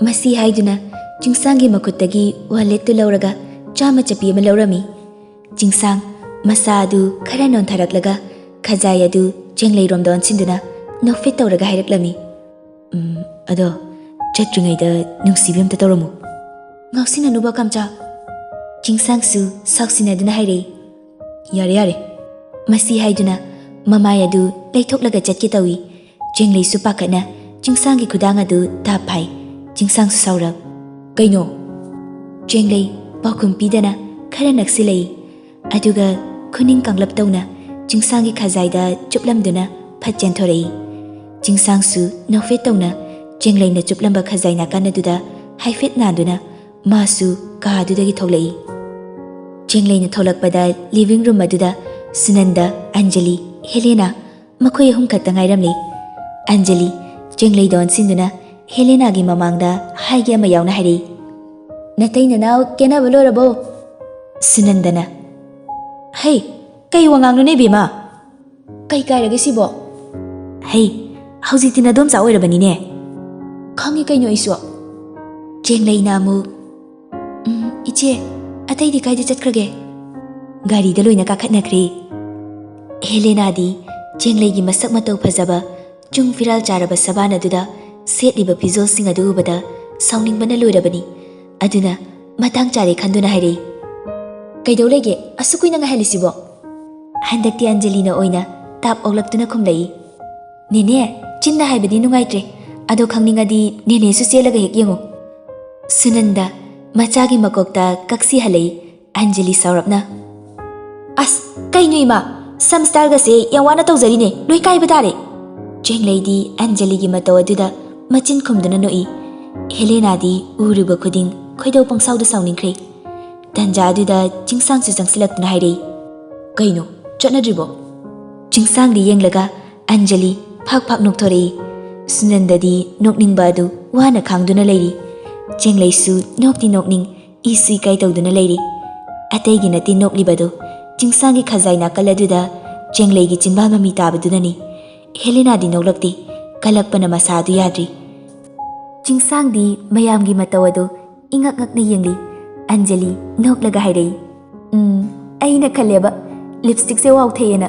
ꯃꯁꯤ ꯍꯥꯏꯗꯨꯅ ꯆꯤꯡꯁꯥꯡꯒꯤ ꯃꯈꯨꯠꯇꯒꯤ ꯋꯥꯂꯦꯠꯇꯨ ꯂꯧꯔꯒ ꯆꯥꯝꯃ ꯆꯞꯄꯤ ꯑꯃ ꯂꯧꯔꯝꯃꯤ꯫ ꯆꯤꯡꯁꯥꯡ ꯃꯁꯥ ꯑꯗꯨ ꯈꯔ ꯅꯣꯟꯊꯔꯛꯂꯒ ꯈꯖꯥꯏ ꯑꯗꯨ ꯆꯦꯡꯂꯩꯔꯣꯝꯗ ꯑꯣꯟꯁꯤꯟꯗꯨꯅ ꯅꯣꯛꯐꯦꯠ ꯇꯧꯔꯒ ꯍꯥꯏꯔꯛꯂꯝꯃꯤ, "ꯎꯝ, ꯑꯗꯣ ꯆꯠꯇ꯭ꯔꯤꯉꯩꯗ ꯅꯨꯡꯁꯤꯕꯤ ꯑꯝꯇ ꯇꯧꯔꯝꯃꯨ꯫" "ꯉꯥꯎꯁꯤꯟꯅꯅꯨꯕ ꯀꯝꯆꯥ꯫" ꯆꯤꯡꯁꯥꯡꯁꯨ ꯁꯥꯎꯁꯤꯟꯅꯗꯨꯅ ꯍꯥꯏꯔꯛꯏ, "ꯌꯥꯔꯦ, ꯌꯥꯔꯦ꯫" ꯃꯁꯤ ꯍꯥꯏꯗꯨꯅ ꯃꯃꯥꯏ ꯑꯗꯨ ꯂꯩꯊꯣꯛꯂꯒ ꯆꯠꯀꯦ ꯇꯧꯏ꯫ ꯆꯦꯡꯂꯩꯁꯨ ꯄꯥꯈꯠꯅ ꯆꯤꯡꯁꯥꯡꯒꯤ ꯈꯨꯗꯥꯡ ꯑꯗꯨ ꯇꯥꯞ ꯐꯥꯏ꯫ ꯆꯤꯡꯁꯥꯡꯁꯨ ꯁꯥꯎꯔꯞ, "ꯀꯩꯅꯣ?" ꯆꯦꯡꯂꯩ ꯄꯥꯎꯈꯨꯝ ꯄꯤꯗꯅ ꯈꯔ ꯅꯛꯁꯤꯜꯂꯛꯏ꯫ ꯑꯗꯨꯒ ꯈꯨꯅꯤꯡ ꯀꯥꯡꯂꯞ ꯇꯧꯅ ꯆꯤꯡꯁꯥꯡꯒꯤ ꯈꯖꯥꯏꯗ ꯆꯨꯞꯂꯝꯗꯨꯅ ꯐꯠ ꯆꯦꯟꯊꯣꯔꯛꯏ꯫ ꯆꯤꯡꯁꯥꯡꯁꯨ ꯅꯣꯛꯐꯦꯠ ꯇꯧꯅ ꯆꯦꯡꯂꯩꯅ ꯆꯨꯞꯂꯝꯕ ꯈꯖꯥꯏ ꯅꯥꯀꯟ ꯑꯗꯨꯗ ꯍꯥꯏꯐꯦꯠ ꯅꯥꯟꯗꯨꯅ ꯃꯥꯁꯨ ꯀꯥ ꯑꯗꯨꯗꯒꯤ ꯊꯣꯛꯂꯛꯏ꯫ ꯆꯦꯡꯂꯩꯅ ꯊꯣꯛꯂꯛꯄꯗ ꯂꯤꯚꯤꯡ ꯔꯨꯝ ꯑꯗꯨꯗ ꯁꯨꯅꯟꯗ, ꯑꯟꯖꯂꯤ, ꯍꯦꯂꯦꯅꯥ, ꯃꯈꯣꯏ ꯑꯍꯨꯝ ꯈꯛꯇ ꯉꯥꯏꯔꯝꯂꯤ꯫ ꯑꯟꯖꯂꯤ ꯆꯦꯡꯂꯩꯗ ꯑꯣꯟꯁꯤꯟꯗꯨꯅ ꯍꯦꯂꯦꯅꯥꯒꯤ ꯃꯃꯥꯡꯗ ꯍꯥꯏꯒꯦ ꯑꯃ ꯌꯥꯎꯅ ꯍꯥꯏꯔꯛꯏ, "ꯅꯇꯩ ꯅꯅꯥꯎ ꯀꯦꯅꯕ ꯂꯣꯏꯔꯕꯣ?" ꯁꯨꯅꯟꯗꯅ, ꯍꯩ, ꯀꯩ ꯋꯥꯉꯥꯡꯅꯣꯅꯦ ꯏꯕꯦꯝꯃ? ꯀꯩ ꯀꯥꯏꯔꯒꯦ ꯁꯤꯕꯣ? ꯍꯩ, ꯍꯧꯖꯤꯛꯇꯤ ꯅꯗꯣꯝꯆꯥ ꯑꯣꯏꯔꯕꯅꯤꯅꯦ꯫ ꯈꯪꯉꯤ ꯀꯩꯅꯣ ꯑꯩꯁꯨ꯫ ꯆꯦꯡꯂꯩꯅ ꯑꯃꯨꯛ, "ꯎꯝ, ꯏꯆꯦ, ꯑꯇꯩꯗꯤ ꯀꯥꯏꯗ ꯆꯠꯈ꯭ꯔꯒꯦ?" ꯒꯥꯔꯤꯗ ꯂꯣꯏꯅ ꯀꯥꯈꯠꯅꯈ꯭ꯔꯦ꯫ ꯍꯦꯂꯦꯅꯥꯗꯤ ꯆꯦꯡꯂꯩꯒꯤ ꯃꯁꯛ ꯃꯇꯧ ꯐꯖꯕ, ꯆꯨꯡ ꯐꯤꯔꯥꯜ ꯆꯥꯔꯕ ꯁꯕꯥꯟ ꯑꯗꯨꯗ ꯁꯦꯠꯂꯤꯕ ꯐꯤꯖꯣꯜꯁꯤꯡ ꯑꯗꯨ ꯎꯕꯗ ꯁꯥꯎꯅꯤꯡꯕꯅ ꯂꯣꯏꯔꯕꯅꯤ꯫ ꯑꯗꯨꯅ ꯃꯇꯥꯡ ꯆꯥꯔꯦ ꯈꯟꯗꯨꯅ ꯍꯥꯏꯔꯛꯏ, "ꯀꯩꯗꯧ ꯂꯩꯒꯦ? ꯑꯁꯨꯛ ꯀꯨꯏꯅ ꯉꯥꯏꯍꯜꯂꯤꯁꯤꯕꯣ?" ꯍꯟꯗꯛꯇꯤ ꯑꯟꯖꯂꯤꯅ ꯑꯣꯏꯅ ꯇꯥꯞ ꯑꯣꯛꯂꯛꯇꯨꯅ ꯈꯨꯝꯂꯛꯏ, "ꯅꯦꯅꯦ, ꯆꯤꯟꯅ ꯍꯥꯏꯕꯗꯤ ꯅꯨꯡꯉꯥꯏꯇ꯭ꯔꯦ꯫ ꯑꯗꯣ ꯈꯪꯅꯤꯡꯉꯗꯤ ꯅꯦꯅꯦꯁꯨ ꯆꯦꯜꯂꯒ ꯍꯦꯛ ꯌꯦꯡꯉꯨ꯫" ꯁꯨꯅꯟꯗ ꯃꯆꯥꯒꯤ ꯃꯀꯣꯛꯇ ꯀꯛꯁꯤ ꯍꯜꯂꯛꯏ꯫ ꯑꯟꯖꯂꯤ ꯁꯥꯎꯔꯞꯅ, "ꯑꯁ, ꯀꯩꯅꯣ ꯏꯃꯥ? ꯁꯝ ꯁ꯭ꯇꯥꯏꯜꯒꯁꯦ ꯌꯥꯝ ꯋꯥꯅ ꯇꯧꯖꯔꯤꯅꯦ, ꯂꯣꯏ ꯀꯥꯏꯕ ꯇꯥꯔꯦ꯫" ꯆꯦꯡꯂꯩꯗꯤ ꯑꯟꯖꯂꯤꯒꯤ ꯃꯇꯧ ꯑꯗꯨꯗ ꯃꯆꯤꯟ ꯈꯨꯝꯗꯨꯅ ꯅꯣꯛꯏ꯫ ꯍꯦꯂꯦꯅꯥꯗꯤ ꯎꯔꯨꯕ ꯈꯨꯗꯤꯡ ꯈꯣꯏꯗꯧ ꯄꯪꯁꯥꯎꯗ ꯁꯥꯎꯅꯤꯡꯈ꯭ꯔꯦ꯫ ꯇꯟꯖꯥ ꯑꯗꯨꯗ ꯆꯤꯡꯁꯥꯡꯁꯨ ꯆꯪꯁꯤꯜꯂꯛꯇꯨꯅ ꯍꯥꯏꯔꯛꯏ, "ꯀꯩꯅꯣ, ꯆꯠꯅꯗ꯭ꯔꯤꯕꯣ?" ꯆꯤꯡꯁꯥꯡꯗ ꯌꯦꯡꯂꯒ ꯑꯟꯖꯂꯤ ꯐꯥꯛ ꯐꯥꯛ ꯅꯣꯛꯊꯣꯔꯛꯏ꯫ ꯁꯨꯅꯟꯗꯗꯤ ꯅꯣꯛꯅꯤꯡꯕ ꯑꯗꯨ ꯋꯥꯅ ꯈꯥꯡꯗꯨꯅ ꯂꯩꯔꯤ꯫ ꯆꯦꯡꯂꯩꯁꯨ ꯅꯣꯛꯇꯤ ꯅꯣꯛꯅꯤꯡ, ꯏꯁꯨ ꯏꯀꯥꯏ ꯇꯧꯗꯨꯅ ꯂꯩꯔꯤ꯫ ꯑꯇꯩꯒꯤ ꯅꯠꯇꯦ ꯅꯣꯛꯂꯤꯕꯗꯨ, ꯆꯤꯡꯁꯥꯡꯒꯤ ꯈꯖꯥꯏ ꯅꯥꯀꯜ ꯑꯗꯨꯗ ꯆꯦꯡꯂꯩꯒꯤ ꯆꯤꯟꯕꯥꯜ ꯃꯃꯤ ꯇꯥꯕꯗꯨꯅꯅꯤ꯫ ꯍꯦꯂꯦꯅꯥꯗꯤ ꯅꯣꯛꯂꯛꯇꯦ, ꯀꯜꯂꯛꯄꯅ ꯃꯁꯥ ꯑꯗꯨ ꯌꯥꯗ꯭ꯔꯤ꯫ ꯆꯤꯡꯁꯥꯡꯗꯤ ꯃꯌꯥꯝꯒꯤ ꯃꯇꯧ ꯑꯗꯨ ꯏꯉꯛ ꯉꯛꯅ ꯌꯦꯡꯂꯤ꯫ ꯑꯟꯖꯂꯤ ꯅꯣꯛꯂꯒ ꯍꯥꯏꯔꯛꯏ, "ꯎꯝ, ꯑꯩꯅ ꯈꯜꯂꯦꯕ, ꯂꯤꯞꯁꯇꯤꯛꯁꯦ ꯋꯥꯎꯊꯩꯌꯦꯅ꯫"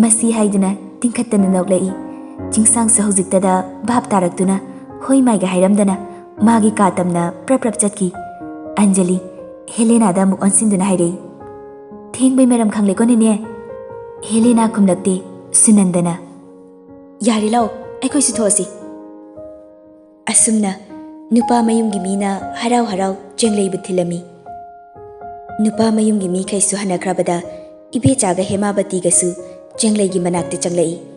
ꯃꯁꯤ ꯍꯥꯏꯗꯨꯅ ꯇꯤꯡꯈꯠꯇꯅ ꯅꯣꯛꯂꯛꯏ꯫ ꯆꯤꯡꯁꯥꯡꯁꯨ ꯍꯧꯖꯤꯛꯇꯗ ꯚꯥꯞ ꯇꯥꯔꯛꯇꯨꯅ ꯍꯣꯏ ꯃꯥꯏꯒ ꯍꯥꯏꯔꯝꯗꯅ ꯃꯥꯒꯤ ꯀꯥ ꯇꯝꯅ ꯄ꯭ꯔꯞ ꯄ꯭ꯔꯞ ꯆꯠꯈꯤ꯫ ꯑꯟꯖꯂꯤ ꯍꯦꯂꯦꯅꯥꯗ ꯑꯃꯨꯛ ꯑꯣꯟꯁꯤꯟꯗꯨꯅ ꯍꯥꯏꯔꯛꯏ, "ꯊꯦꯡꯕꯩ ꯃꯔꯝ ꯈꯪꯂꯦꯀꯣ ꯅꯦꯅꯦ?" ꯍꯦꯂꯦꯅꯥ ꯈꯨꯝꯂꯛꯇꯦ꯫ ꯁꯨꯅꯟꯗꯅ, "ꯌꯥꯔꯦ ꯂꯥꯎ, ꯑꯩꯈꯣꯏꯁꯨ ꯊꯣꯛꯑꯁꯤ꯫" ꯑꯁꯨꯝꯅ ꯅꯨꯄꯥ ꯃꯌꯨꯝꯒꯤ ꯃꯤꯅ ꯍꯔꯥꯎ ꯍꯔꯥꯎ ꯆꯦꯡꯂꯩꯕꯨ ꯊꯤꯜꯂꯝꯃꯤ꯫ ꯅꯨꯄꯥ ꯃꯌꯨꯝꯒꯤ ꯃꯤꯈꯩꯁꯨ ꯍꯟꯅꯈ꯭ꯔꯕꯗ ꯏꯕꯦꯆꯥꯒ ꯍꯦꯃꯥꯕꯇꯤꯒꯁꯨ ꯆꯦꯡꯂꯩꯒꯤ ꯃꯅꯥꯛꯇ ꯆꯪꯂꯛꯏ꯫